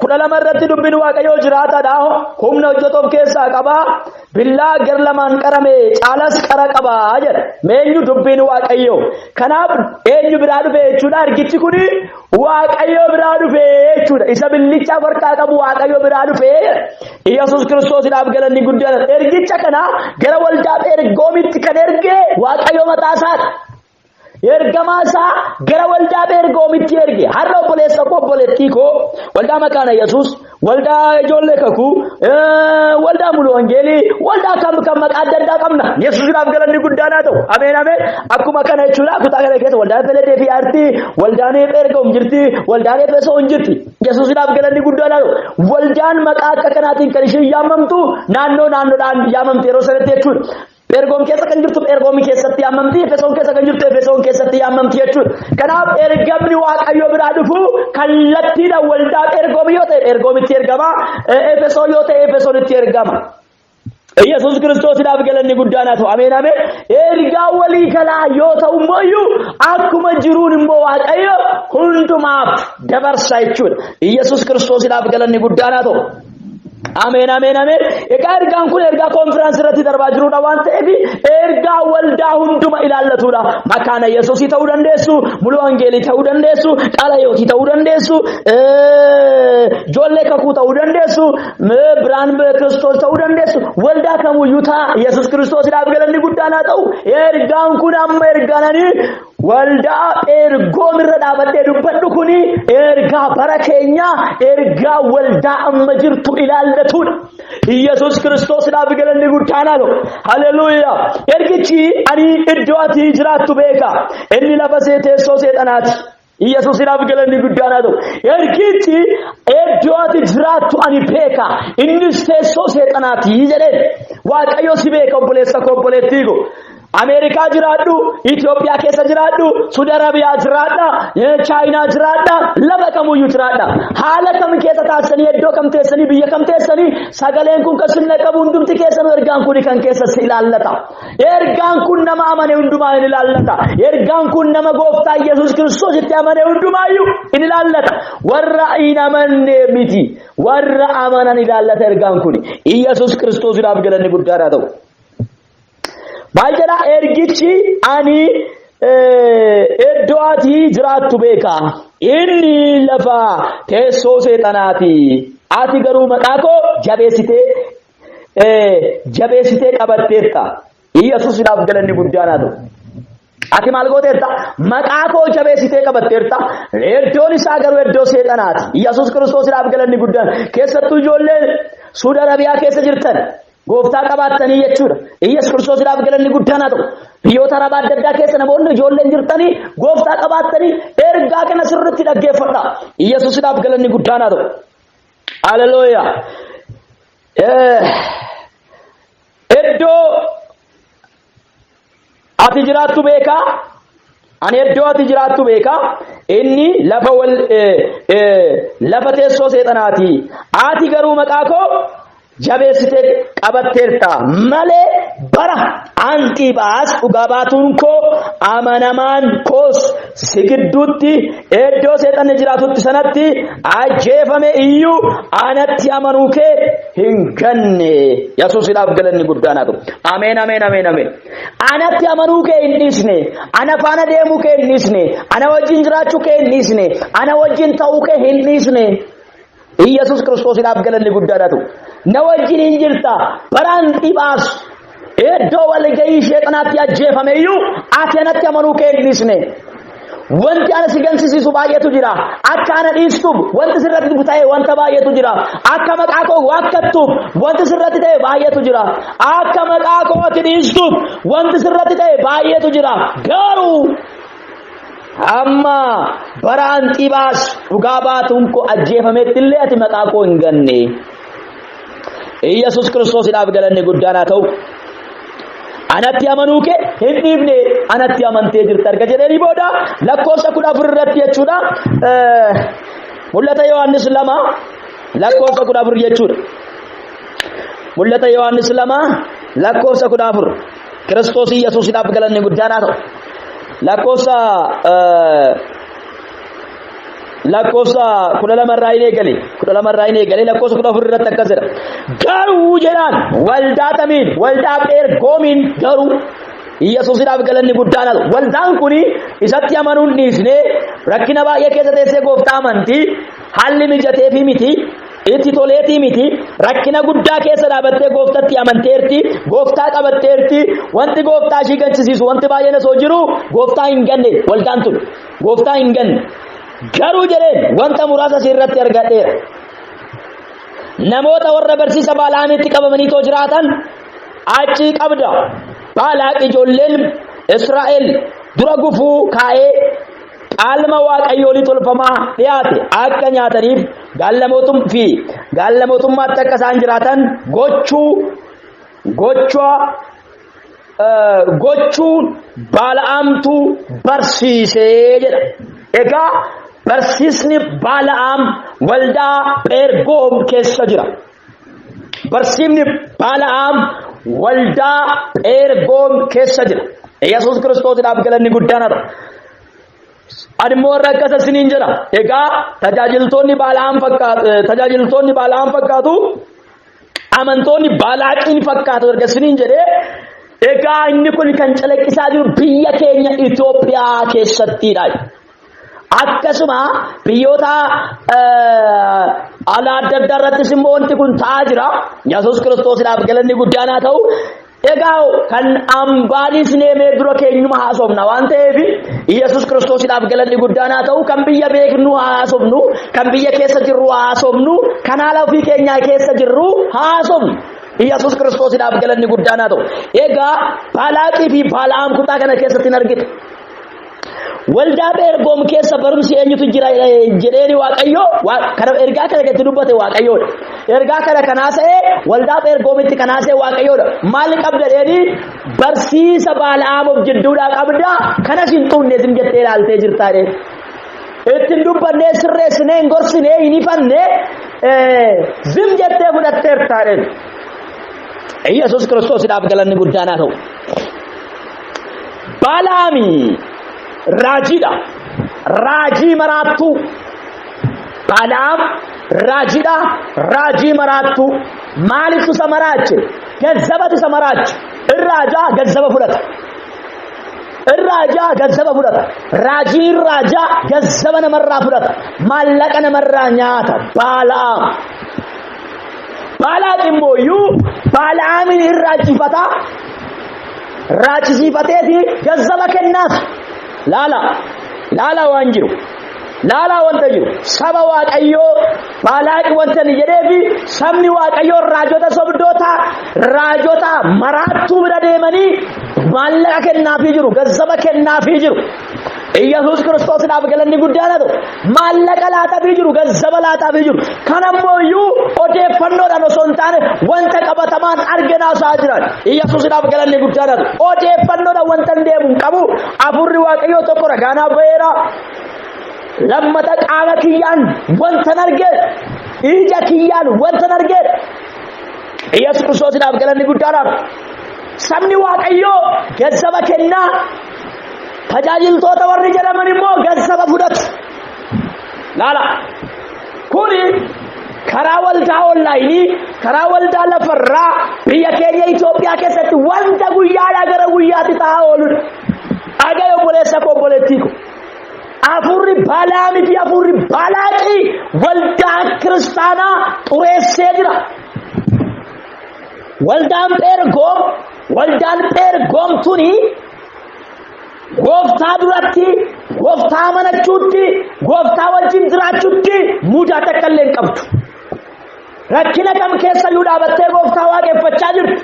4:12 irratti dubbiin Waaqayyoo jiraataadha. Humna hojjetu of keessaa qaba. Billaa gar lamaan qarame caalas qara qaba jedha. Eenyu? Dubbiin Waaqayyoo. Kanaaf eenyu biraa dhufe jechuudha? Ergichi kuni Waaqayyoo biraa dhufe jechuudha. Isa billicha harkaa qabu Waaqayyoo biraa dhufe. Iyyasuus Kiristoosiidhaaf galanni guddaan. Ergicha kana gara waldaa Phergoomitti kan erge Waaqayyo mataa isaati. Ergamaa isaa gara waldaa Phergoomitti erge. Har'a obboleessa koo, obboleettii koo, waldaa Makaana Yesuus, waldaa ijoollee kakuu, waldaa Mulu Wangeelii, waldaa kam kan maqaa adda addaa qabna. Yesuusiidhaaf galanni guddaan haa ta'u. Ameen, ameen. Akkuma kana jechuudha, kutaa kana keessa waldaan Filadelfiyaa jirti, waldaan Phergoom jirti, waldaan Efesoon jirti. Yesuusiidhaaf galanni guddaan haa ta'u. Waldaan maqaa akka kanaatiin kan isheen yaamamtu naannoo naannoodhaan yaamamti yeroo sanatti jechuudha. Phergoom keessa kan jirtu Phergoomii keessatti yaamamti, Efesoon keessa kan jirtu Efesoon keessatti yaamamti jechuudha. Kanaaf ergamni Waaqayyo biraa dhufu kallattiidhaan waldaa Phergoomii yoo ta'e Phergoomitti ergama, Efesoon yoo ta'e Efesoonitti ergama. Yesuus Kiristoosiidhaaf galanni guddaan haa ta'u. Ameen, ameen. Ergaa walii galaa yoo ta'u immoo akkuma jiruun immoo Waaqayyo hundumaaf dabarsa jechuudha. Yesuus Kiristoosiidhaaf galanni guddaan haa ta'u. Ameen, ameen, ameen. Egaa ergaan kun ergaa konfiraansii irratti darbaa jirudha waan ta'eef ergaa waldaa hunduma ilaallatudha. Makaana Yesuusii ta'uu dandeessu, Mulu Wangeelii ta'uu dandeessu, Qalayootii ta'uu dandeessu, ijoollee kakuu ta'uu dandeessu, Biraan Kiristoos ta'uu dandeessu. Waldaa kamuyyuu ta'a. Yesuus Kiristoosiidhaaf galanni guddaan haa ta'u. Ergaan kun amma ergaananii waldaa Phergoom irra dhaabadhee dubbadhu kuni ergaa bara keenyaa, ergaa waldaa amma jirtu ilaallatudha. Yesuus Kiristoosiidhaaf galanni guddaan haa ta'u. Haleluuyaa. Ergichi ani iddoo ati jiraattu beeka. Inni lafa see teessoo seexanaati. Yesuusiidhaaf galanni guddaan haa ta'u. Ergichi iddoo ati jiraattu ani beeka. Innis teessoo seexanaati jedheen. Waaqayyo si beeka, obboleessa koo, obboleettii koo. Ameerikaa jiraadhu, Itoophiyaa keessa jiraadhu, Suudi Arabiyaa jiraadha, Chaayinaa jiraadha, lafa kamuyyuu jiraadha. Haala kam keessa taasisanii, iddoo kam teessanii, biyya kam teessanii, sagaleen kun kan sinna qabu hundumti keessanuu ergaan kun kan keessa si ilaallata. Ergaan kun nama amane hundumaa in ilaallata. Ergaan kun nama Gooftaa Yesuus Kiristoos itti amane hundumaayyuu in ilaallata. Warra hin amanne miti. Warra amanan ilaallata ergaan kun. Yesuus Kiristoosiidhaaf galanni guddaadhaa ta'u. Maal jedha ergichi ani iddoo ati jiraattu beeka. Inni lafa teessoo seexanaati. Ati garuu maqaa koo jabeessitee qabatteerta. Iyyasuusidhaaf galanni guddaan haa ta'u. Ati maal gooteerta? Maqaa koo jabeessitee qabatteerta. Iddoon isaa garuu iddoo seexanaati. Iyyasuus Kiristoosiidhaaf galanni guddaan. Keessattuu ijoolleen Suudi Arabiyaa keessa jirtan gooftaa qabaattanii jechuudha. Iyyasuus Kiristoosiidhaaf galanni guddaan haa ta'u. Biyyoota Arabaa adda addaa keessa namoonni ijoolleen jirtanii gooftaa qabaattanii ergaa kana sirriitti dhaggeeffadha. Iyyasuusidhaaf galanni guddaan haa ta'u. Haleluuyaa. Iddoo ati jiraattu beekaa. Ani iddoo ati jiraattu beekaa. Inni lafa wal lafa teessoo seexanaati. Ati garuu maqaa koo jabeessitee qabatteerta malee bara Anxibaas dhugaa baatuun koo amanamaan koos si gidduutti iddoo seexanni jiraatutti sanatti ajjeefame iyyuu anatti amanuu kee hin ganne. Yesuusidhaaf galanni guddaan haa ta'u. Ameen ameen ameen ameen. Anatti amanuu kee hin dhiisne. Ana faana deemuu kee hin dhiisne. Ana wajjin jiraachuu kee hin dhiisne. Ana wajjin ta'uu kee hin dhiisne. Iyyasuus Kiristoosiidhaaf galanni guddaan haa ta'u. Na wajjin hin jirta. Baraan dhibaas iddoo walgahii sheexanaatti ajjeefame iyyuu ati anatti amanuu kee hin dhiisne. Wanti ana si gansisiisu baay'eetu jira. Akka ana dhiistuuf wanti sirratti ta'e wanta baay'eetu jira. Akka maqaa koo waakkattuuf wanti sirratti ta'e baay'eetu jira. Akka maqaa koo ati dhiistuuf wanti sirratti ta'e baay'eetu jira. Garuu hamma bara Anxibaas dhugaa baatuun koo ajjeefametti illee ati maqaa koo hin ganne. Iyyasuus Kiristoosiidhaaf galanni guddaan haa ta'u. Anatti amanuu kee hin dhiifne anatti amantee jirta erga jedhanii booda lakkoofsa 14 irratti jechuudha. Mul'ata Yohaannis 2 lakkoofsa 14 jechuudha. Mul'ata Yohaannis 2 lakkoofsa 14 Kiristoos Iyyasuusidhaaf galanni guddaan haa ta'u. Lakkoofsa 12 irraa hin eegale 12 irraa hin eegale lakkoofsa 14 irratti akkas jedha. Garuu jedhaan waldaa tamiin waldaa Pheergoomiin garuu Iyyasuusidhaaf galanni guddaan haa ta'u. Waldaan kun isatti amanuun dhiisne rakkina baay'ee keessa teessee gooftaa amanti haalli mijateefii miti itti toleetii miti rakkina guddaa keessa dhaabattee gooftatti amanteerti gooftaa qabatteerti wanti gooftaa ishii ganchisiisu wanti baay'een osoo jiru gooftaa hin ganne waldaan tun gooftaa hin ganne garuu jedheen wanta muraasa sirratti argadheera namoota warra barsiisa Baalaamitti qabamanii too jiraatan achii qabda Baalaaq ijoolleen Israa'el dura gufuu kaa'ee qalma waaqayyoolii tolfamaa dhiyaate akka nyaataniif fi gaalla mootummaatti akka isaan jiraatan gochuun Baala'aamtu barsiisee jedha. Egaa barsiisni Baala'aam waldaa Pheergoom keessa jira. Barsiifni Baala'aam waldaa Pheergoom keessa jira. Yesuus Kiristoosiidhaaf galanni guddaan haa ta'u. Ani immoo warra akkas isiniin jedha. Egaa tajaajiltoonni Baala'aam fakkaatu tajaajiltoonni Baala'aam fakkaatu amantoonni Baalaaqiin fakkaatu erga isiniin jedhee egaa inni kun kan calaqqisaa jiru biyya keenya Itoophiyaa keessattidha. Akkasuma biyyoota alaa adda addaa irrattis immoo wanti kun ta'aa jira. Yesuus Kiristoosiidhaaf galanni guddaan haa ta'u. Egaa kan ambaanis neemee dura keenyuma haasofna waan ta'eef Yesuus Kiristoosiidhaaf galanni guddaan haa ta'u. Kan biyya beeknu haasofnu, kan biyya keessa jirru haasofnu, kan haala ofii keenyaa keessa jirru haasofnu. Yesuus Kiristoosiidhaaf galanni guddaan haa ta'u. Egaa Baalaaqii fi Baala'aam kutaa kana keessatti hin argita. Waldaa Pheergoom keessa barumsi eenyutu jira jedheeni Waaqayyo kana ergaa kana gadi dubbate Waaqayyoodha. Ergaa kana kan haasa'e waldaa Pheergoomitti kan haasa'e Waaqayyoodha. Maal qabda jedheeni barsiisa Baala'aam of jidduudhaa qabda kanas hin xuunne isin jettee ilaaltee jirtaa jedheen. Ittiin dubbannee sirreessinee hin gorsinee hin ifanne zim jettee fudhatteertaa jedheen. Yesuus Kiristoosiidhaaf galanni guddaan haa ta'u. Balaami raajiidha. Raajii maraattuu. Balaam raajiidha. Raajii maraattuu. Maalitu isa maraache? Gazzabatu isa maraache. Irraajaa gazzaba fudhata. Irraajaa gazzaba fudhata. Raajii irraajaa gazzaba namarraa fudhata. Maallaqa namarraa nyaata. Baala'aam. Baalaaq immoo iyyuu Baala'aamin irraachifata. Raachisiifateeti gazzaba kennaaf. Laala. Laala waan jiru. Laalaa wanta jiru. Saba Waaqayyoo Baalaaqi wanta inni jedheefi sabni Waaqayyoo raajota sobdoota raajota maraattuu bira deemanii maallaqa kennaafii jiru. Gazzaba kennaafii jiru. Iyyasuus Kiristoosdhaaf galanni guddaan haa ta'u. Maallaqa laataafii jiru, gazzaba laataafii jiru. Kan ammoo iyyuu odeeffannoodhaan osoo hin taane wanta qabatamaan arginaa isaa jiran. Iyyasuusidhaaf galanni guddaan haa ta'u. Odeeffannoodhaan wanta hin deemu hin qabu. Afurri Waaqayyoo tokko ragaa naaf ba'eera. Lammata qaama kiyyaan wantan argee ija kiyyaan wantan argee Iyyasuus Kiristoosdhaaf galanni guddaan haa ta'u. Sabni Waaqayyoo gazzaba kennaa tajaajiltoota warri jedhaman immoo gazzaba fudhatu. Laala. Kuni karaa waldaa onlaayinii, karaa waldaa lafarraa biyya keenya Itoophiyaa keessatti wanta guyyaadhaa gara guyyaatti ta'aa ooludha. Dhaga'i obboleessa koo obboleettii koo. Hafuurri Balaamii fi hafuurri Balaaqii waldaa kiristaanaa xureessee jira. Waldaan Pheergoom, waldaan Pheergoom tuni gooftaa duratti, gooftaa amanachuutti, gooftaa wajjin jiraachuutti mudaa takka illee hin qabdu. Rakkina kam keessayyuu dhaabattee gooftaa waaqeffachaa jirti.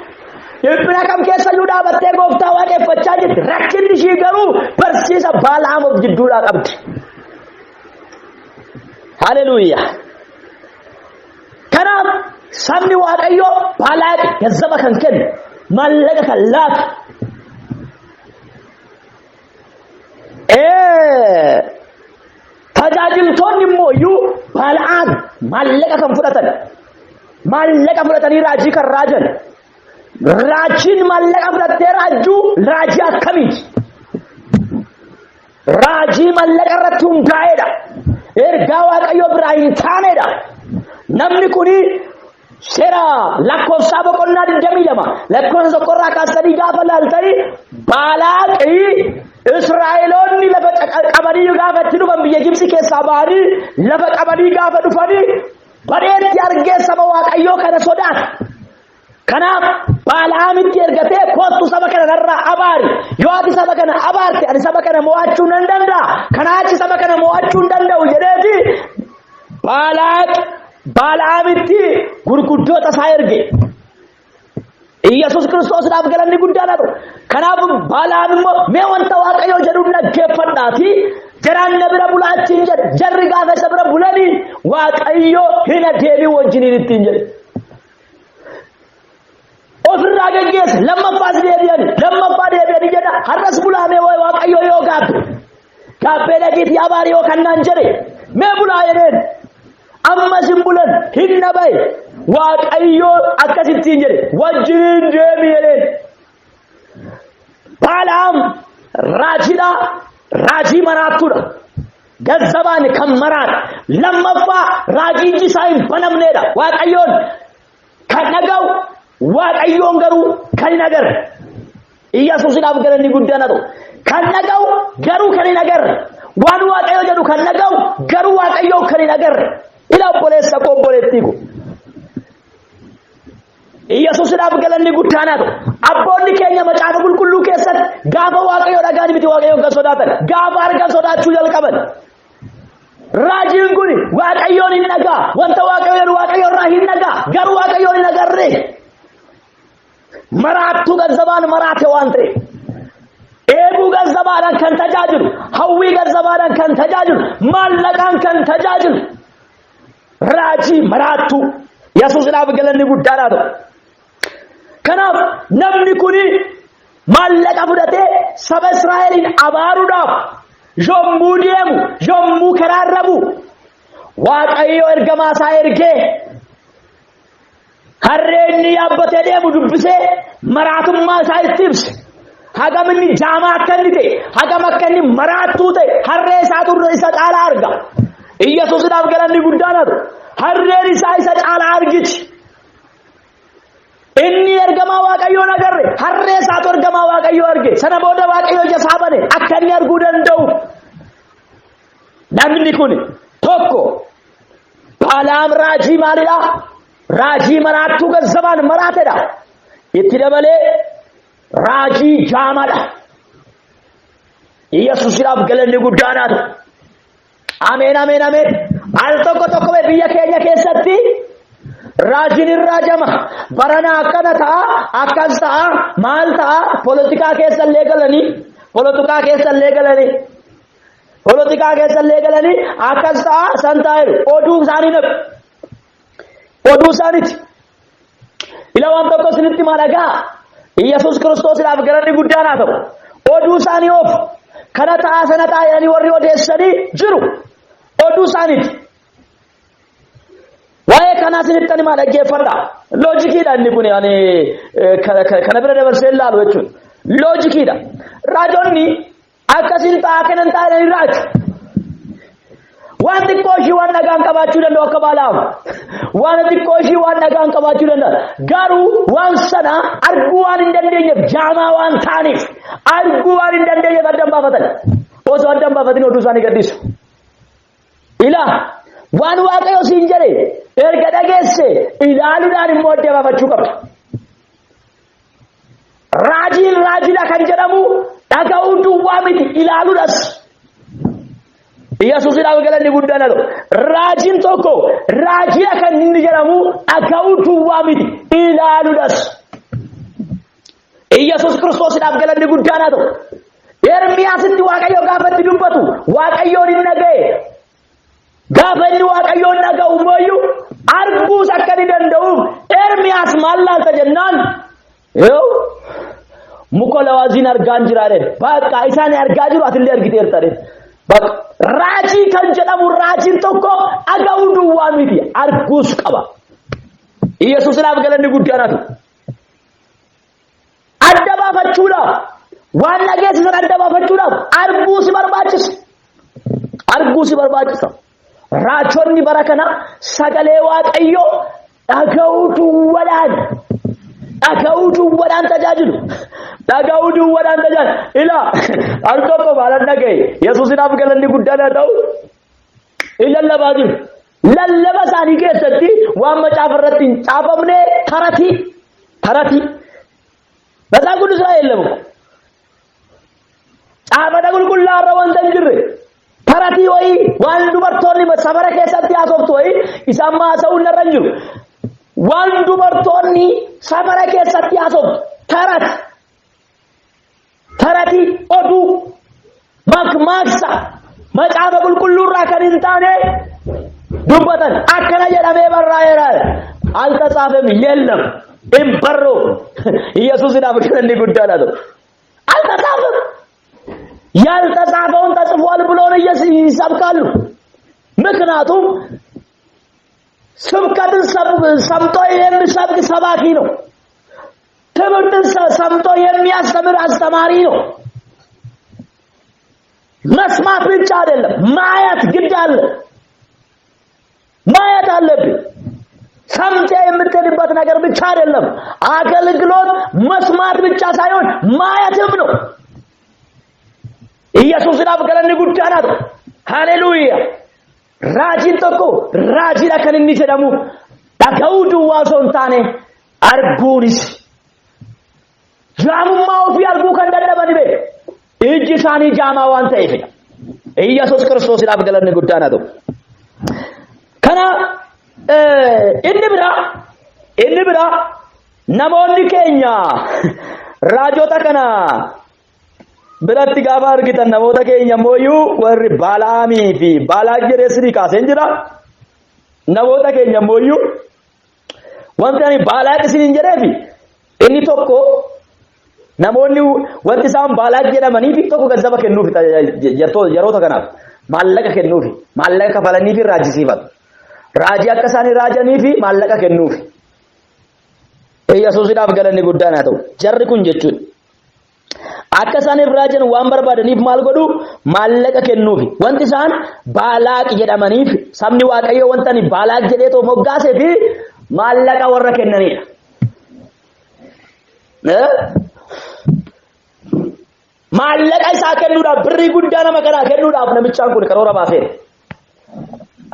Dhiphina kam keessayyuu dhaabattee gooftaa waaqeffachaa jirti. Rakkinni ishii garuu barsiisa Balaam of jidduudhaa qabdi. Haleluuyaa. Kanaaf sabni Waaqayyoo Baalaaqi gazzaba kan kennu, maallaqa kan laatu. Tajaajiltoonni immoo iyyuu Baala'aan maallaqa kan fudhatan, maallaqa fudhatanii raajii kan raajan. Raajiin maallaqa fudhattee raajjuu raajii akkamiiti? Raajii mallaqa irratti hundaa'edha. Ergaa Waaqayyoo biraa hin taanedha. Namni kuni seera lakkoofsaa boqonnaa 22 lakkoofsa tokkorraa kaastanii gaafa laaltanii Baalaaqii Israa'eloonni lafa qabanii gaafa itti dhufan biyya Gibsi keessaa ba'anii lafa qabanii gaafa dhufanii badheetti argee saba Waaqayyoo kana sodaata. Kanaaf Baala'aamitti ergatee kottu saba kana narraa abaari. Yoo ati saba kana abaarte ani saba kana mo'achuu nan danda'a. Kanaa achi saba kana mo'achuu hin danda'u jedheeti Baalaaq Baala'aamitti gurguddoota isaa erge. Iyyasuus Kiristoosdhaaf galanni guddaan haa ta'u. Kanaaf Baala'aam immoo mee wanta Waaqayyoo jedhuun dhaggeeffadhaatii jaraan na bira bulaa ittiin jedhe. Jarri gaafa isa bira bulanii Waaqayyoo hin adeemin wajjiniin ittiin jedhe. Ofirraa geggeesse lammaffaas deebi'ani lammaffaa deebi'ani jedha har'as bulaamee waa'ee Waaqayyoo yoo gaabbe gaabbee dhaqiitii abaari yoo kannaan jedhe mee bulaa jedheen ammas hin bulan hin dhabaye Waaqayyoo akkasittiin jedhe wajjiniin deemi jedheen. Baalaam raajiidha raajii maraattuudha. Gazzabaan kan maraadha. Lammaffaa raajii iji isaa hin banamneedha. Waaqayyoon kan dhaga'u Waaqayyoon garuu kan hin agarre. Iyyasuusidhaaf galanni guddaan haa ta'u. Kan dhaga'u garuu kan hin agarre. Waan Waaqayyo jedhu kan dhaga'u garuu Waaqayyoon kan hin agarre. Ila obboleessa koo obboleettii koo. Iyyasuusidhaaf galanni guddaan haa ta'u. Abboonni keenya macaafa qulqulluu keessatti gaafa Waaqayyo dhagaan miti Waaqayyoon kan sodaatan gaafa argan sodaachuu jalqaban. Raajiin kun Waaqayyoon hin dhagaa wanta Waaqayyo jedhu Waaqayyo irraa hin dhagaa garuu Waaqayyoon hin agarre. Maraattuu gazzabaan maraate waan ta'eef. Eeguu gazzabaadhaan kan tajaajilu, hawwii gazzabaadhaan kan tajaajilu, maallaqaan kan tajaajilu. Raajii maraattuu Yesuusidhaaf galanni guddaan haa ta'u. Kanaaf namni kuni maallaqa fudhatee saba Israa'eliin abaaruudhaaf yommuu deemu, yommuu karaa irra bu'u, Waaqayyo ergamaa isaa ergee Harree inni yaabbatee deemu dubbisee maraatummaa isaa itti ibse. Hagam inni jaamaa akka inni ta'e, hagam akka inni maraattuu ta'e, harree isaatu irra isa caalaa arga. Iyyasuusidhaaf galanni guddaan haa ta'u. Harreen isaa isa caalaa argiti. Inni ergamaa Waaqayyoon agarre, harree isaatu ergamaa Waaqayyoo arge. Sana booda Waaqayyo ija isaa bane akka inni arguu danda'u. Namni kun tokko Baalaam raajii maalidha? Raajii maraattuu gazzabaan maraatedha. Itti dabalee raajii jaamaadha. Yesuusidhaaf galanni guddaan haa ta'u. Ameen ameen ameen. Al tokko tokko biyya keenya keessatti raajiin hin raajama. Barana akkana ta'a, akkas ta'a, maal ta'a, polotikaa keessa illee galanii, polotikaa keessa illee galanii, polotikaa keessa illee galanii akkas ta'a, san ta'a jedhu. Oduu isaanii naqu. Oduu isaaniiti. Ila waan tokko isinitti maa dhagaa. Iyyasuus Kiristoosiidhaaf galanni guddaan haa ta'u. Oduu isaanii oofu. Kana ta'aa sana ta'aa jedhanii warri odeessanii jiru. Oduu isaaniiti. Waa'ee kanaa isinitti ani maa dhaggeeffadha. Loojikiidha inni kun ani kana bira dabarsee ilaalu jechuudha. Loojikiidha. Raajonni akkasiin ta'aa kanan ta'aa jedhanii raaju. Waan xiqqoo ishii waan dhagaan qabaachuu danda'u akka Baalaam. Waan xiqqoo ishii waan dhagaan qabaachuu danda'a. Garuu waan sana arguu waan hin dandeenyeef jaamaa waan ta'aniif arguu waan hin dandeenyeef addan baafatan. Osoo addan baafatin oduu isaanii gadhiisu. Ilaa waan Waaqayyo siin jedhe erga dhageesse ilaaluudhaan immoo adda baafachuu qabda. Raajiin raajiidha kan jedhamu dhaga'uu duwwaa miti ilaaluudhas. Yesuusidhaaf galanni guddaan haa ta'u. Raajiin tokko raajiidha kan inni jedhamu dhaga'uu duwwaa miti ilaaluudhas. Yesuus Kiristoosidhaaf galanni guddaan haa ta'u. Ermiyaasitti Waaqayyo gaafa itti dubbatu Waaqayyoon hin dhaga'e. Gaafa inni Waaqayyoon dhaga'u immoo arguus akka inni danda'uuf Ermiyaas maal laalta jennaan yoo muka lawaaziin argaan jira jedhe. Bakka isaan argaa jiru atillee argiteerta jedhe. Bakka raajii kan jedhamu raajiin tokko dhaga'uu duwwaa miti arguus qaba. Yesuusidhaaf galanni guddaan haa ta'u. Adda baafachuudhaaf waan dhageessisan adda baafachuudhaaf arguu si barbaachisa. Arguu si barbaachisa. Raajonni bara kana sagalee Waaqayyoo dhaga'uu duwwadhaan dhaga'uu duwwadhaan tajaajilu. Dhaga'uu duwwadhaan tajaajilu. Ilaa al tokko maalan dhaga'e Yesuusinaaf galanni guddaan haa ta'u. In lallabaa jiru. Lallaba isaanii keessatti waan macaafa irratti hin caafamne taratii taratii. Matsaafa qulqulluu irraa የለም እኮ caafata qulqullaa irra wanta hin jirre taratii wayii waan dubartoonni safara keessatti haasoftu wayii isaan haasa'uun irra hin jiru. Waan dubartoonni safara keessatti haasoftu tarati taratii oduu makmaaksa macaafa qulqulluu irraa kan hin taane dubbatan akkana jedhamee barraa'eera. አልተጻፈም የለም hin barroofne ኢየሱስን galanni guddaan haa ta'u. አልተጻፈም። ያልተጻፈውን ተጽፏል ብሎ ነው ይሰብካሉ። ምክንያቱም ስብከትን ሰምቶ የሚሰብክ ሰባኪ ነው። ትምህርትን ሰምቶ የሚያስተምር አስተማሪ ነው። መስማት ብቻ አይደለም፣ ማየት ግድ አለ። ማየት አለብን። ሰምተህ የምትሄድበት ነገር ብቻ አይደለም። አገልግሎት መስማት ብቻ ሳይሆን ማየትም ነው። ኢየሱስidhaaf galanni guddaan haa ta'u. Haleluuyaa. Raajiin tokko raajiidha kan inni jedhamu dhaga'uu duwwaa osoo hin taane arguunis jaamummaa ofii arguu kan dadhaban beeku. Ijji isaanii jaamaa waan ta'eefidha. Iyyasuus Kiristoosiidhaaf galanni guddaan haa ta'u. Kana inni biraa namoonni keenya raajota kana biratti gaafa argitan namoota keenya immoo warri Balaamii fi Baalaaq jedhee sidii kaaseen jira. Namoota keenya immoo wanti ani Baalaaq isiniin jedheefi inni tokko namoonni wanti isaan Baalaaq jedhamaniifi tokko gazzaba kennuufi yeroota kanaaf maallaqa kennuufi maallaqa kafalaniifi raajisiifatu. Raajii akka isaan raajaniifi maallaqa kennuufi. Yesuusidhaaf galanni guddaan haa ta'u. Jarri kun jechuudha. Akka isaan raajan waan barbaadaniif maal godhu maallaqa kennuufi. Wanti isaan Baalaaq jedhamaniif sabni Waaqayyoo wanta ani Baalaaq jedhee too moggaasee fi maallaqa warra kennanidha. Maallaqa isaa kennuudhaaf, birrii guddaa nama kanaa kennuudhaaf namichaan kun karoora baaseera.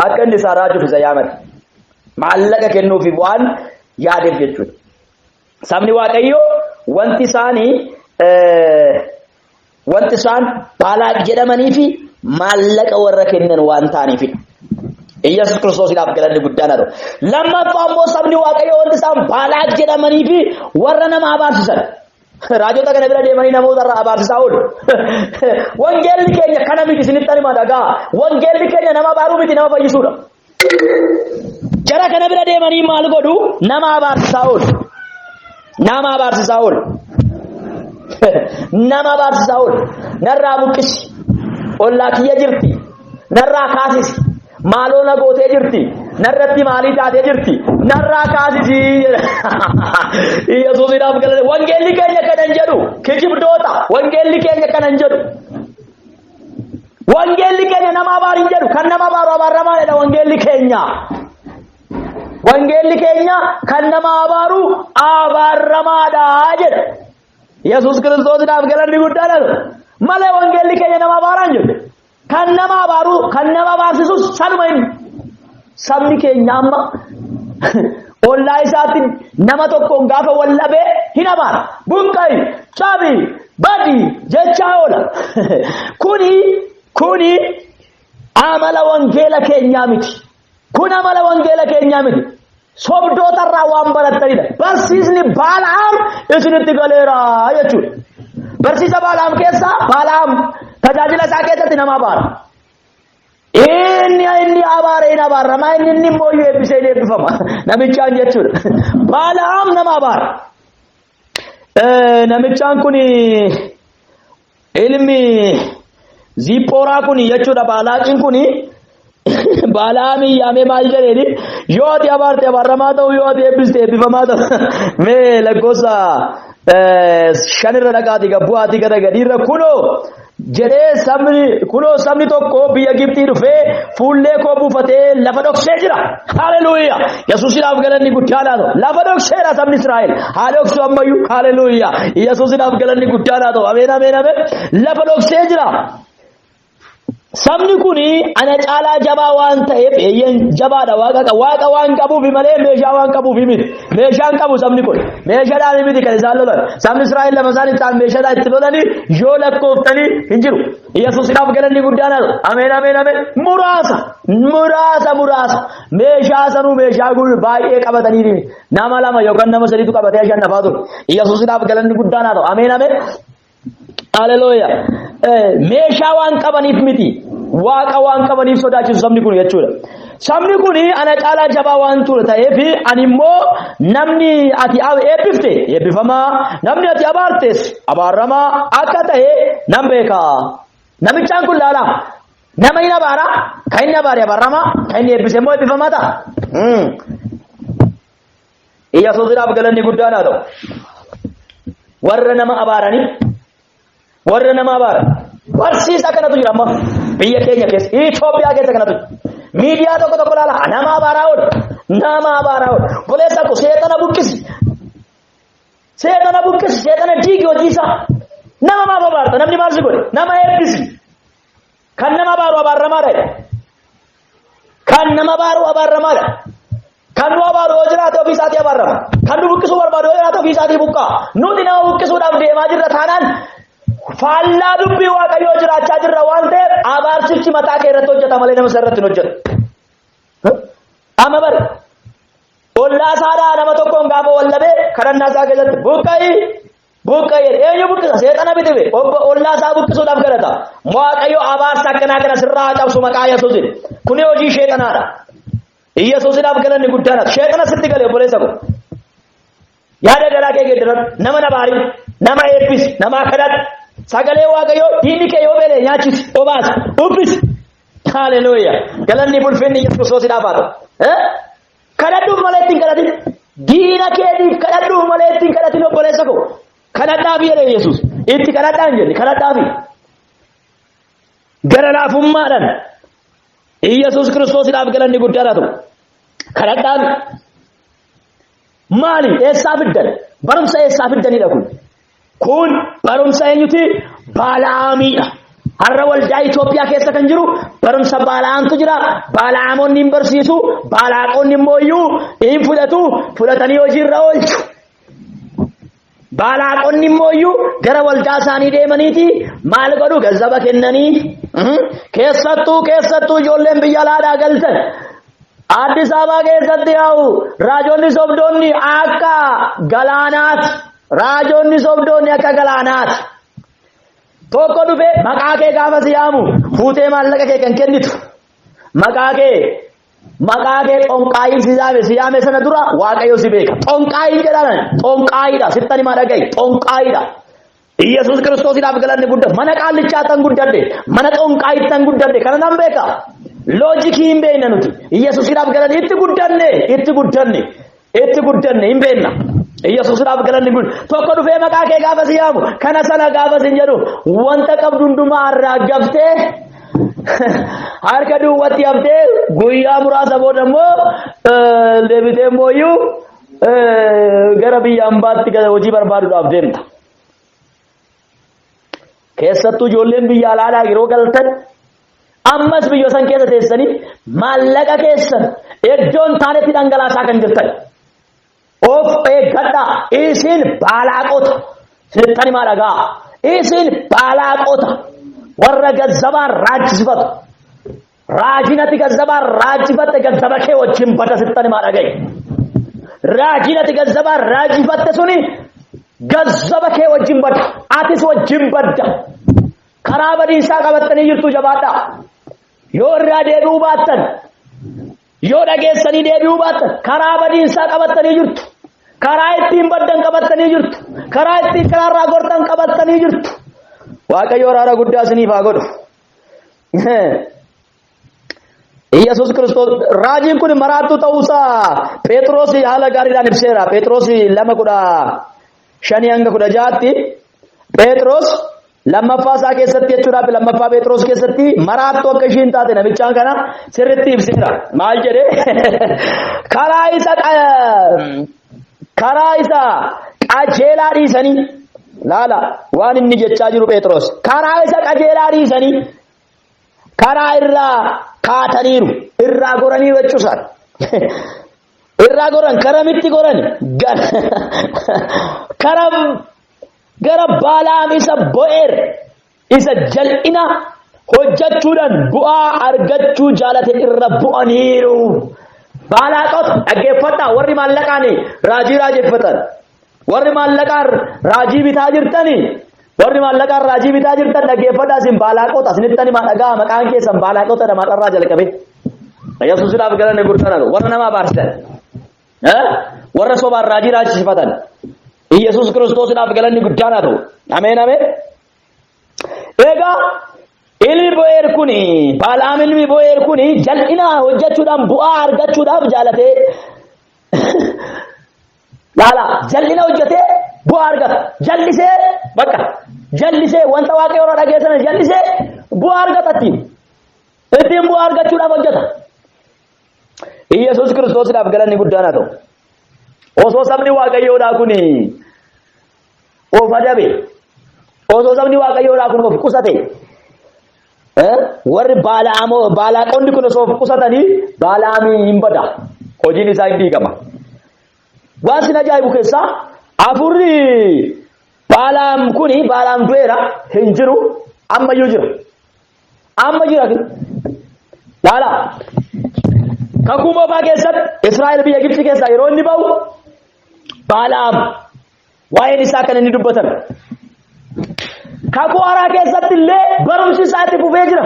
Akka inni isaa raajuuf isa yaamate. Maallaqa kennuufi waan yaadeef jechuudha. Sabni Waaqayyoo wanti isaanii wanti isaan Baalaaq jedhamanii fi maallaqa warra kennan waan ta'aniifidha. Iyyasuus Kiristoosiidhaaf galanni guddaan haa ta'u. Lammaffaa immoo sabni Waaqayyoo wanti isaan Baalaaq jedhamanii fi warra nama abaarsisan. Raajota kana bira deemanii namoota irraa abaarsisaa oolu. Wangeelli keenya kana miti, isinitti hima, dhagaa. Wangeelli keenya nama abaaruu miti, nama fayyisuudha. Jara kana bira deemanii maal godhu? Nama abaarsisaa oolu. Nama abaarsisaa oolu. Nama abaarsisaa oolu. Narraa buqqisi. Ollaa kiyya jirti. Narraa kaasisi. Maaloo na gootee jirti. Narratti maalii taatee jirti. Narraa kaasisi. Yesuusiidhaaf galate. Wangeelli keenya kana hin jedhu. Kijibdoota. Wangeelli keenya kana hin jedhu. Wangeelli keenya nama abaar hin jedhu. Kan nama abaaru abaaramaadha wangeelli keenya. Wangeelli keenya kan nama abaaru abaaramaadha jedha. Yesuus Kiristoosiidhaaf galanni guddaadha. Malee wangeelli keenya nama abaaraa hin jedhu. Kan nama abaaru, kan nama abaarsisus sanuma inni. Sabni keenya amma ollaa isaatti nama tokkoon gaafa wallabee hin abaara. Buqqa'i, cabi, badi jechaa oola. Kuni amala wangeela keenyaa miti. Kun amala wangeela keenyaa miti. Sobdoota irraa waan barattanidha. Barsiisni Baalaam isinitti galeera jechuudha. Barsiisa Baalaam keessaa, Baalaam tajaajila isaa keessatti nama abaara. Inni abaare hin abaarama, inni immoo iyyuu eebbisee hin eebbifama. Namichaan jechuudha. Baalaam nama abaara. Namichaan kun, ilmi Ziphooraa kun jechuudha, Baalaaqiin kun Baalaamii yaamee maal jedheeni? Yoo ati abaarte abaaramaa ta'u, yoo ati eebbiste eebbifamaa ta'u. Mee lakkoofsa 5 irra dhaqaati, gabbu'aati gara gadiirra. Kunoo jedhee, sabni kunoo, sabni tokko biyya Gibxii dhufee fuullee koo buufatee lafa dhoksee jira. Haleluuyaa! Yesuusiidhaaf galanni guddaadhaa ta'u. Lafa dhokseera sabni Israa'el. Haa dhoksu ammayyuu. Haleluuyaa! Yesuusiidhaaf galanni guddaadhaa ta'u. Ameen, ameen, ameen. Lafa dhoksee jira. Sabni kun ana caalaa jabaa waan ta'eef, eeyyan jabaadha, waaqa waan qabuuf malee meeshaa waan qabuuf miti. Meeshaan qabu sabni kun. Meeshaadhaan miti kan isaan lolan. Sabni Israa'el lafa isaan itti meeshaadhaan itti lolanii yoo lakkooftanii hin jiru. Yesuusiidhaaf galanni guddaan haa ta'u. Ameen, ameen, ameen. Muraasa, muraasa, muraasa. Meeshaa sanuu meeshaa baay'ee qabatanii nama lama yookaan nama sadiitu qabatee shannafaa ture. Yesuusiidhaaf galanni guddaan haa ta'u. Ameen, ameen. Haleluuyaa. Meeshaa waan qabaniif miti. Waaqa waan qabaniif sodaachisu sabni kun jechuudha. Sabni kun ana caalaa jabaa waan ture ta'eef, ani immoo namni ati eebbifte eebbifamaa, namni ati abaartes abaaramaa akka ta'e nan beeka. Namichaan kun laala. Nama hin abaara, kan inni abaare abaaramaa, kan inni eebbise immoo eebbifamaa ta'a. Yesuusiidhaaf galanni guddaan haa ta'u. Warra nama abaaranii, warra nama abaaran, barsiisa kanatu jira amma biyya keenya keessa, Itoophiyaa keessa kanatu jira. Miidiyaa tokko tokko ilaala, nama abaaraa oolu, nama abaaraa oolu. Obboleessa koo, seexana buqqisi. Seexana buqqisi, seexana diigi hojii isaa. Nama maaf abaarta? Namni maal si godhe? Nama eebbisi. Kan nama abaaru abaaramaadha. Kan nama abaaru abaaramaadha. Kan nu abaaru yoo jiraate ofii isaatii abaarama. Kan nu buqqisuu barbaadu yoo jiraate ofii isaatii buqqaa. Nuti nama buqqisuudhaaf deemaa jirra taanaan, faallaa dubbii Waaqayyoo jiraachaa jirra waan ta'eef, abaarsichi mataa kee irratti hojjeta malee nama isa irratti hin hojjetu. Amma bari ollaa isaadhaa nama tokkoon gaafa wallabee, kadhannaa isaa keessatti buqqa'i, buqqa'i. Eenyu buqqisa? Seexana bitibe. Obbo ollaa isaa buqqisuudhaaf kadhata. Waaqayyo abaarsa akkanaa kana sirraa haa cabsu maqaa Yesuusin. Kuni hojii sheexanaadha. Yesuusidhaaf galanni guddaadha. Sheexana sitti galee, obboleessa ko. Yaada garaa kee geeddaradhu. Nama nabaarii, nama eebbisi, nama kadhadhu. Sagalee Waaqayyoo, diinni kee yoo beele nyaachisi, obaasi, uffisi. Haleluuyaa. Galanni ulfinni Yesuus Kiristoosiidhaaf haa ta'u. Kadhadhuuf malee ittiin kadhatin. Diina keetiif kadhadhuuf malee ittiin kadhatin, obboleessa koo. Kadhadhaafi jedhe Yesuus. Itti kadhadhaa hin jenne, kadhadhaafi. Gara laafummaadhaan Yesuus Kiristoosiidhaaf galanni guddaan haa ta'u. Kadhadhaafi. Maali? Eessaa fiddan? Barumsa eessaa fiddanidha kun? Kun barumsa eenyuti? Baalaamiidha. Har'a waldaa Itoophiyaa keessa kan jiru barumsa Baalaamtu jira. Baalaamonni hin barsiisu, Baalaaqonni immoo iyyuu hin fudhatu, fudhatanii hojiirra oolchu. Baalaaqonni immoo iyyuu gara waldaa isaanii deemaniiti maal godhu gazzaba kennanii keessattuu ijoolleen biyya alaadhaa galtan Addis Ababaa keessatti yaa'u raajonni sobdoonni akka galaanaati. Raajonni sobdoonni akka galaanaati. Tokko dhufee maqaa kee gaafa si yaamu fuutee maallaqa kee kan kennitu maqaa kee Maqaa kee xonqaayiin si yaame si yaame sana dura Waaqayyo si beeka. Xonqaayiin jedhaan xonqaayiidha. Sittan himaa dhaga'i. Xonqaayiidha. Iyyasuus Kiristoosiidhaaf galanni guddaa. Mana qaallichaa tan guddadhe. Mana xonqaayiitti tan guddadhe. Kana nan beeka. Loojikii hin beekna nuti. Iyyasuusiidhaaf galanni itti guddanne itti guddanne itti guddanne hin beekna. Iyyasuusiidhaaf galanni guddaa. Tokko dhufee maqaa kee gaafa si yaamu kana sana gaafa sin jedhu wanta qabdu hundumaa irraa gaftee harka duwwatti haftee guyyaa muraasa booda immoo deebitee immoo iyyuu gara biyya ambaatti hojii barbaaduudhaaf deemta. Keessattuu ijoolleen biyya alaadhaa yeroo galtan ammas biyya san keessa teessanii maallaqa keessan iddoon taanetti dhangalaasaa kan jirtan. Of eeggadhaa isin baalaaqota sittan himaa dhagaa isin baalaaqota warra gazzabaan raajisifatu. Raajiin ati gazzabaan raajifatte gazzaba kee wajjin bada sittan himaa dhaga'i. Raajiin ati gazzabaan raajifatte suni gazzaba kee wajjin bada. Atis wajjin badda. Karaa badiisaa qabattanii jirtu jabaadhaa. Yoo irraa deebi'uu baattan yoo dhageessanii deebi'uu baattan karaa badiinsaa qabattanii jirtu. Karaa ittiin baddan qabattanii jirtu. Karaa ittiin karaarraa gortan qabattanii jirtu. Waaqayyo araara guddaa isiniif haa godhu. Iyyasuus Kiristoos raajiin kun maraattuu ta'uusaa Phexros haala gaariidhaan ibseera. Phexros 2:15 hanga 16tti Phexros lammaffaa isaa keessatti jechuudhaaf lammaffaa Phexros keessatti maraattuu akka ishiin taate namichaan kana sirriitti ibseera. Maal jedhee karaa isa karaa isa qajeelaa dhiisanii laala waan inni jechaa jiru Phexros karaa isa qajeelaa dhiisanii karaa irraa kaataniiru irraa goraniiru jechuusaan irraa goran karamitti goran kara gara Baalaam isa Bo'eer isa jal'ina hojjechuudhaan bu'aa argachuu jaalate irra bu'aniiru. Baalaaqota dhaggeeffadhaa warri maallaqaan raajii raajeffatan warri maallaqaan raajii bitaa jirtanii warri maallaqaan raajii bitaa jirtan dhaggeeffadhaa isin baalaaqota isinittan himaa dhagaa maqaan keessan baalaaqota namaadharraa jalqabe. Yesuusidhaaf galanni guddaan warra nama abaarsisan. Warra sobaan raajii raajisifatan. Yesuus Kiristoosiidhaaf galanni guddaan haa ta'u. Ameen ameen. Egaa ilmi Bo'eer kuni Baalaam ilmi Bo'eer kuni jal'ina hojjechuudhaan bu'aa argachuudhaaf jaalatee laala jal'ina hojjetee bu'aa argata. Jal'isee bakka jal'isee wanta waaqayyo irraa dhageessan jal'isee bu'aa argata ittiin. Ittiin bu'aa argachuudhaaf hojjeta. Iyyasuus Kiristoosiidhaaf galanni guddaan haa ta'u. Osoo sabni Waaqayyoodhaa kun of adabe, osoo sabni Waaqayyoodhaa kun of qusate, warri baalaaqonni kun osoo of qusatanii Balaamii hin bada. Hojiin isaa hin diigama. Waan sin ajaa'ibu keessaa hafuurri Baalaam kuni Baalaam du'eera hin jiru ammayyuu jira. Amma jira. Laala. Kakuu moofaa keessatti Israa'el biyya Gibxi keessaa yeroo inni ba'u Baalaam waa'een isaa kan inni dubbatame. Kakuu haaraa keessatti illee barumsi isaa itti fufee jira.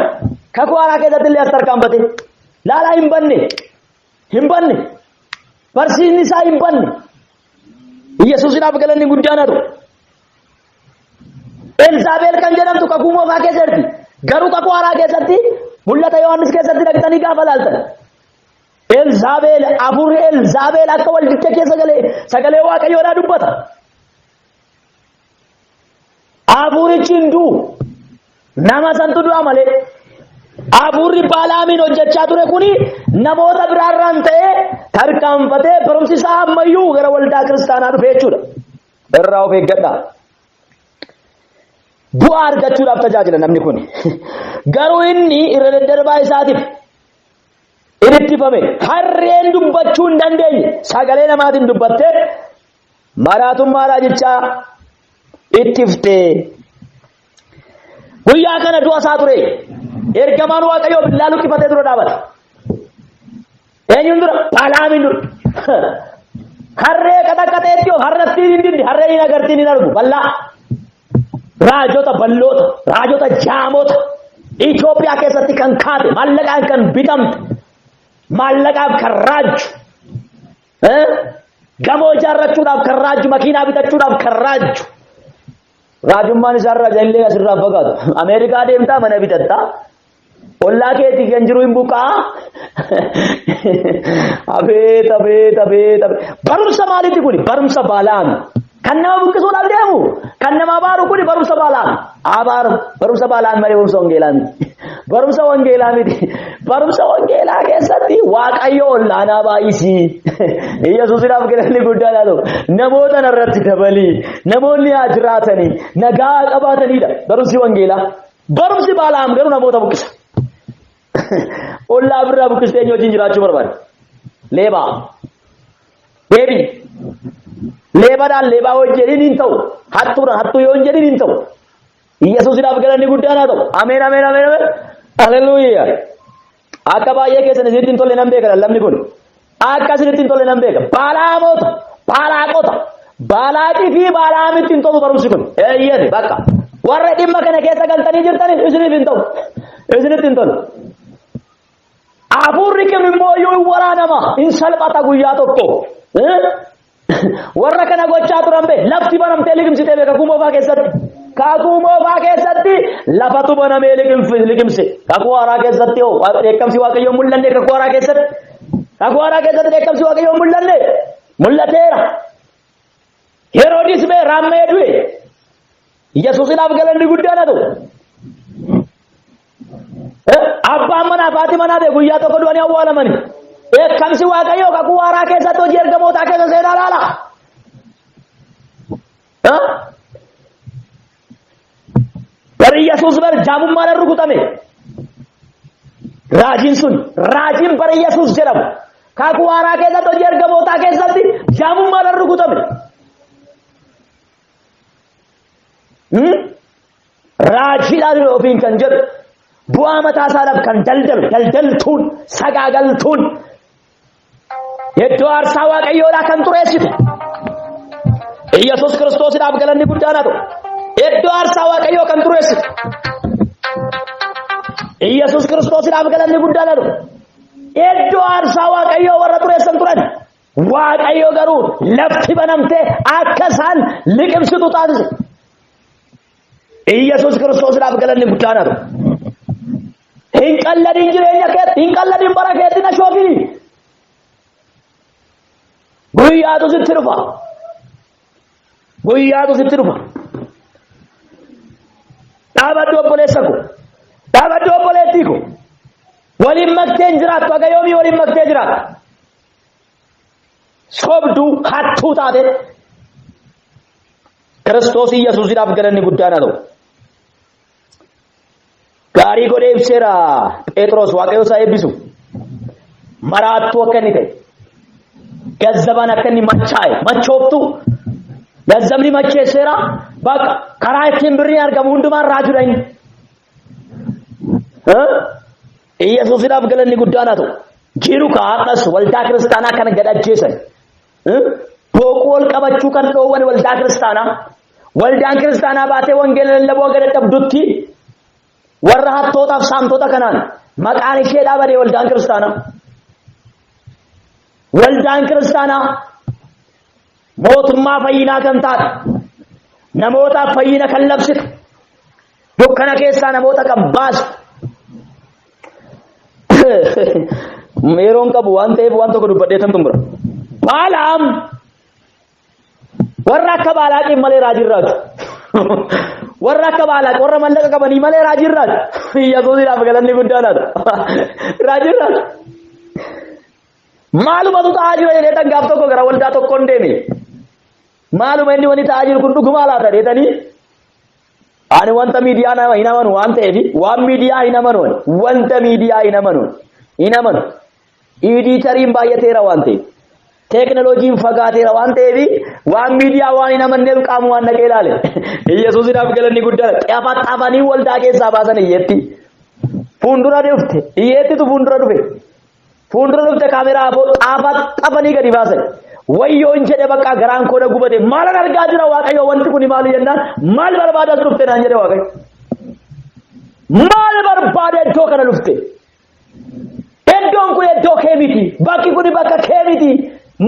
Kakuu haaraa keessatti illee as tarkaanfate. Laalaa hin banne. Hin banne. Barsiisni isaa hin banne. Yesuusidhaaf galanni guddaan haa ta'u. Elzaabeel kan jedhamtu kakuu moofaa keessa jirti. Garuu kakuu haaraa keessatti mul'ata Yohaannis keessatti dhaqxanii gaafa laaltan. Elzaabeel hafuurri Elzaabeel akka waldicha keessa galee sagalee Waaqayyoodhaa dubbata. Hafuurichi hin du'u. Nama santu du'a malee. Hafuurri Baalaamiin hojjechaa ture kuni namoota biraarraan ta'ee tarkaanfatee barumsi isaa ammayyuu gara waldaa kiristaanaa dhufe jechuudha. Irraa of eeggadhaa. Bu'aa argachuudhaaf tajaajila namni kun. Garuu inni irra daddarbaa isaatiif ittifame. Harreen dubbachuu hin dandeenye sagalee namaatiin dubbattee maraatummaa raajichaa ittiftee. Guyyaa kana du'a isaa ture. Ergamaan Waaqayyoo billaa luqqifatee dura dhaabate. Eenyuun dura? Balaamin dura. Harree qaxaqqaxeetti of harrattiin hin diddi. Harreen hin agartiin hin argu. Bal'aa. Raajota balloota, raajota jaamota Itoophiyaa keessatti kan kaate, maallaqaan kan bitamte, maallaqaaf kan raajju, gamoo ijaarrachuudhaaf kan raajju, makiinaa bitachuudhaaf kan raajju. Raajummaan isaarraa jallee asirraa fagaatu. Ameerikaa deemtaa mana bitattaa. Ollaa keetii kan jiru hin buqqaa. Abeet abeet abeet abeet. Barumsa maaliiti kuni? Barumsa Baalaam. Kan nama buqqisuudhaaf deemu, kan nama abaaru kuni barumsa Baalaam. Abaaru barumsa Baalaam malee barumsa wangeelaa miti. Barumsa wangeelaa miti. Barumsa wangeelaa keessatti Waaqayyo ollaanaa baay'isii. Yesuusidhaaf galanni guddaan haa ta'u. Namoota narratti dabalii. Namoonni haa jiraatanii. Nagaa haa qabaatanidha. Barumsi wangeelaa. Barumsi Baalaam garuu namoota buqqisa. Ollaa birraa buqqistee eenyu wajjin jiraachuu barbaada? Leebaa. Deebii. Leebadhaan leebaa hojjedhin hin ta'u. Hattuudhaan hattuu yoo hin jedhin hin ta'u. Yesuusidhaaf galanni guddaan haa ta'u. Ameen ameen ameen ameen. Haleluuyaa. Akka baay'ee keessan isinitti hin tolle nan beeka lallabni kun. Akka isinitti hin tolle nan beeka. Baalaamota, baalaaqota, baalaaqii fi baalaamitti hin tolu barumsi kun. Eeyyani bakka. Warra dhimma kana keessa galtanii jirtanis isiniif hin ta'u. Isinitti hin tolu. Hafuurri kun immoo iyyuu hin waraanama. Hin salphata guyyaa tokko. Warra kana gochaa turan bee lafti banamtee liqimsitee bee kakuu moofaa keessatti. Kakuu moofaa keessatti lafatu banamee liqimse. Kakuu haaraa keessatti hoo dheekkamsi waaqayyoo mul'anne kakuu haaraa keessatti. Kakuu haaraa keessatti dheekkamsi waaqayyoo mul'anne mul'ateera. Heroodis bee raammee du'e. Yesuusinaaf galanni guddaan haa ta'u. Abbaan manaa fi haati manaa bee guyyaa tokko du'anii awwaalamani. Dheekkamsi Waaqayyoo kakuu haaraa keessatti hojii ergamootaa keessa seenaa laala. Bari Yesuus bar jaamummaadhaan rukutame. Raajiin sun raajiin bari Yesuus jedhamu kakuu haaraa keessatti hojii ergamootaa keessatti jaamummaadhaan rukutame. Raajiidhaan ofiin kan jedhu bu'aa mataa isaadhaaf kan daldalu daldaltuun sagaagaltuun iddoo aarsaa waaqayyoodhaa kan xureessitu Iyyasuus Kiristoosidhaaf galanni guddaan haa ta'u. Iddoo aarsaa waaqayyoo kan xureessitu Iyyasuus Kiristoosidhaaf galanni guddaan haa ta'u. Iddoo aarsaa waaqayyoo warra xureessan turan Waaqayyo garuu lafti banamtee akka isaan liqimsitu taasise. Iyyasuus Kiristoosdhaaf galanni guddaan haa ta'u. Hin qalladin jireenya keetti, hin qalladin bara keetti na shoofini. Guyyaatu sitti dhufa. Guyyaatu sitti dhufa. Dhaabadhu obboleessa ko. Dhaabadhu obboleettii ko. Waliin maktee hin jiraattu haga yoomii waliin maktee jiraatta. Sobduu hattuu taate Kiristoos Iyyasuusidhaaf galanni guddaan haa ta'u. Gaarii godhee ibseera Phexros Waaqayyo isaa eebbisu. Maraattuu akka inni ta'e. Gazzabaan akka inni machaa'e machooftuu. Gazzabni macheesseera bakka karaa ittiin birriin argamu hundumaan raajuudha inni. Iyyasuusidhaaf galanni guddaan haa ta'u. Jiru ka har'as waldaa kiristaanaa kana gad ajjeesan. Dooquu ol qabachuu kan dhoowwan waldaa kiristaanaa. Waldaan kiristaanaa baatee wangeela lallabuu haga dadhabdutti warra hattootaaf saamtota kanaan maqaan ishee dhaabadee waldaan kiristaanaa. Waldaan kiristaanaa mootummaa fayyinaa kan taate namootaaf fayyina kan labsitu Dukkana keessaa namoota kan baasu. Yeroon qabu waan ta'eef waan tokko dubbadhee tan xumura. Baalaam warra akka Baalaaqiin malee raajiin raaju. Warra akka Baalaaq warra mallaqa qabanii malee raajiin raaju. Yesuusiidhaaf galanni guddaan haa ta'u. Raajiin raaju. Maalumatu ta'aa jira jedhee tan gaaf tokko gara waldaa tokkoon deeme. Maaluma inni wanti ta'aa jiru kun dhugumaa laata deetanii? Ani wanta miidiyaa nama hin amanu waan ta'eef, waan miidiyaa hin amanu, wanta miidiyaa hin amanu, hin amanu. Editoriin baay'ateera waan ta'eef, teekinooloojiin fagaateera waan ta'eef, waan miidiyaa waan hin amanneef qaamumaan dhaqee ilaale. Yesuusinaaf galanni guddaadha. Xafaxafanii waldaa keessaa baasan hiyyeetti. Fuuldura dhufte, hiyyeettitu fuuldura dhufe. Fuuldura dhufte, kaameraa afoo xafaxafanii gadi baasan. Wayyoon jedhe, bakka garaan koo na gubate. Maalan argaa jira, Waaqayyo? Wanti kun maali jennaan, maal barbaadas dhufte naan jedhe Waaqayyo. Maal barbaade iddoo kana dhufte? Iddoon kun iddoo kee miti. Bakki kun bakka kee miti.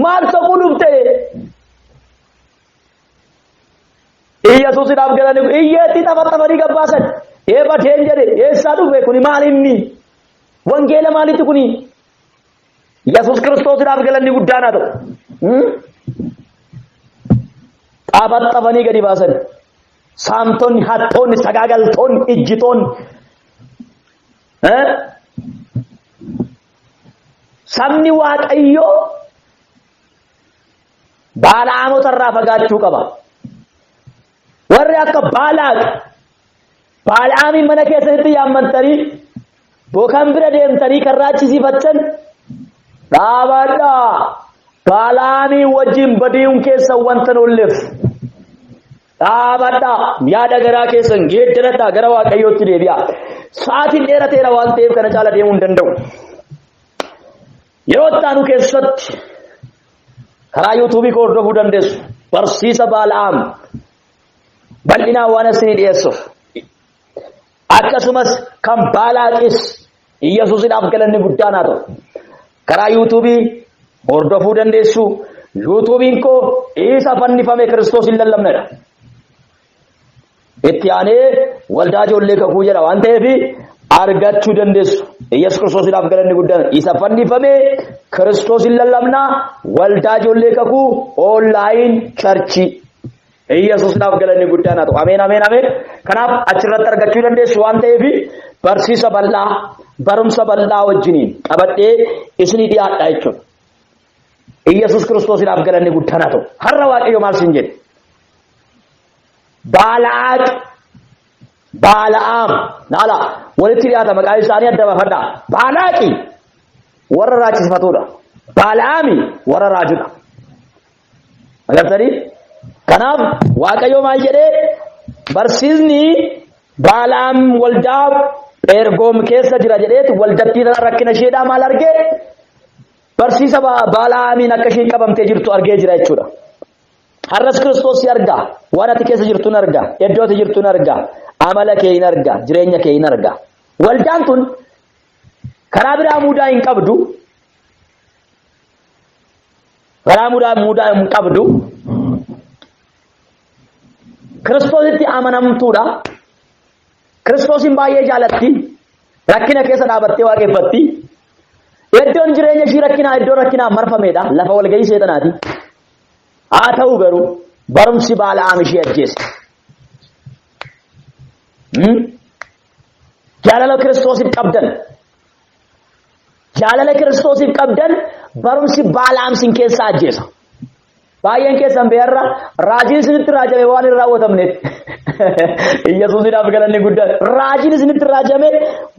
Maal soquu dhufte? Iyyasuusidhaaf galanii hiyyeetti xafaxafanii gabbaasan. Eebbateen jedhe, eessaa dhufe kuni? Maal inni? Wangeela maalitti kuni? Yesuus Kiristoosidhaaf galanni guddaan haa ta'u. Xafaxafanii gadi baasan. Saamtonni, hattoonni, sagaagaltoonni, ijjitoonni. Sabni Waaqayyoo Baala'aamota irraa fagaachuu qaba. Warri akka Baalaaq, Baala'aamiin mana keessatti yaammantanii bookan bira deemtanii kan raachisiifachan dhaabadhaa. Baala'aamiin wajjin badiin keessan wanta oolleef dhaabadhaa. Yaada garaa keessan geeddaradhaa, gara Waaqayyootti deebi'a. Sa'aatiin dheerateera waan ta'eef kana caala deemuu hin danda'u. Yeroo itti aanu keessatti karaa yuutuubii koo hordofuu dandeessu. Barsiisa Baala'aam bal'inaan waan isinii dhiyeessuuf. Akkasumas kan Baalaaqis, Iyyasuusidhaaf galanni guddaan haa ta'u. Karaa yuutuubii hordofuu dandeessu. Yuutuubiin koo isa fannifame Kiristoos hin lallabnedha. Itti aanee waldaa ijoollee kakuu jedha waan ta'eef argachuu dandeessu. Iyyasuus Kiristoosiidhaaf galanni guddaan, isa fannifame Kiristoos hin lallabnaa, waldaa ijoollee kakuu online church. Iyyasuusidhaaf galanni guddaan haa ta'u. Ameen, ameen, ameen. Kanaaf achirratti argachuu dandeessu waan ta'eef, barsiisa bal'aa, barumsa bal'aa wajjiniin qabadhee isinii dhiyaadha jechuudha. Iyyasuus Kiristoosiidhaaf galanni guddaan haa ta'u. Har'a Waaqayyo maal siin jedhe? Baalaaq, Baala'aam naala walitti dhiyaata, maqaa isaanii adda baafadhaa. Baalaaqi warra raachisifatudha. Baala'aami warra raajudha. Agartanii? Kanaaf Waaqayyo maal jedhee? Barsiisni Baala'aam waldaa Pheergoom keessa jira jedheetu waldattii tana rakkina isheedhaa maal argee? Barsiisa Baala'aamiin akka isheen qabamtee jirtu argee jira jechuudha. Har'as Kiristoos si argaa. Waan ati keessa jirtu hin argaa. Iddoo ati jirtu hin argaa. Amala kee hin argaa. Jireenya kee hin argaa. Waldaan tun karaa biraa mudaa hin qabdu. Karaa mudaa hin qabdu. Kiristoositti amanamtuudha. Kiristoosin baay'ee jaalatti. Rakkina keessa dhaabattee waaqeffatti. Iddoon jireenya ishii rakkinaa, iddoo rakkinaa marfameedha. Lafa walgahii seexanaati. Haa ta'u garuu barumsi Baala'aam ishee ajjeese. Jaalala Kiristoosiif qabdan. Jaalala Kiristoosiif qabdan barumsi Baala'aam sin keessaa ajjeesa. Baay'een keessan beerra raajiin isinitti raajame waan hin raawwatamneef. Iyyasuusidhaaf galanni guddaan. Raajiin isinitti raajame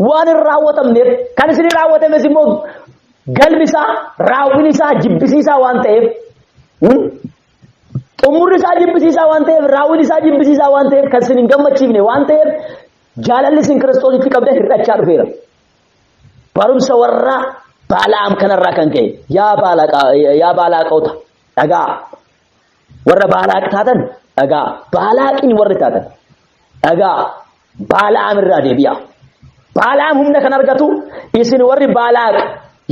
waan hin raawwatamneef, kan isinii raawwatames immoo galmi isaa, raawwin isaa jibbisiisaa waan ta'eef, xumurri isaa jibbisiisaa waan ta'eef, raawwin isaa jibbisiisaa waan ta'eef, kan isin hin gammachiifne waan ta'eef, jaalalli isin Kiristoositti qabdan hir'achaa dhufeera. Barumsa warra Baala'aam kanarraa kan ka'e, yaa Baalaaqoota dhagaa, warra Baalaaq taatan dhagaa, Baalaaqiin warri taatan dhagaa, Baala'aam irraa deebi'a. Baala'aam humna kan argatu isin warri Baalaaq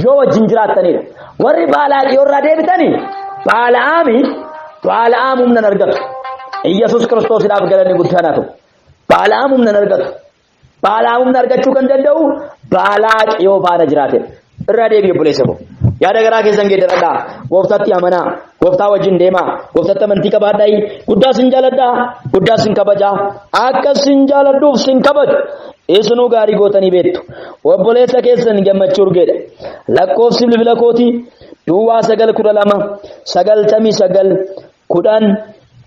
yoo wajjin jiraattanidha. Warri Baalaaq yoo irraa deebitanii Baala'aam humna hin argatu. Iyyasuus Kiristoosidhaaf galanni guddaan haa ta'u. Baala'aam humna hin argatu. Baala'aam humna argachuu kan danda'u Baalaaq yoo faana jiraate. Irraa deebi'e, obboleessa koo. Yaada garaa keessan geeddaradhaa. Gooftaatti amanaa. Gooftaa wajjin deemaa. Gooftaatti amantii qabaadhaa. Guddaa sin jaaladhaa. Guddaa sin kabajaa. Akka sin jaaladhuuf sin kabaju. Isinuu gaarii gootanii beektu. Obboleessa keessan Gammachuu Urgeedha. Lakkoofsi bilbila kootii 0912 99 10.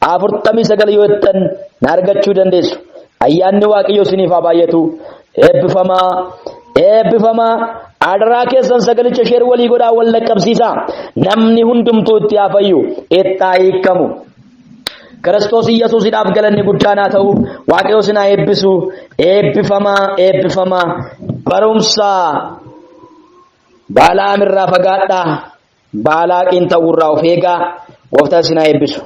49 yoo jettan na argachuu dandeessu. Ayyaanni Waaqayyoo isiniif haa baay'atu. Eebbifamaa eebbifamaa adaraa keessan sagalicha share walii godhaa wal dhaqqabsiisaa. Namni hundumtuu itti haa fayyu, itti haa hiikamu. Kiristoos Iyyasuusidhaaf galanni guddaan haa ta'u. Waaqayyo isin haa eebbisu. Eebbifamaa eebbifamaa. Barumsa Baalaam irraa fagaadhaa. Baalaaqiin ta'uu irraa of eegaa. Gooftaan isin haa eebbisu.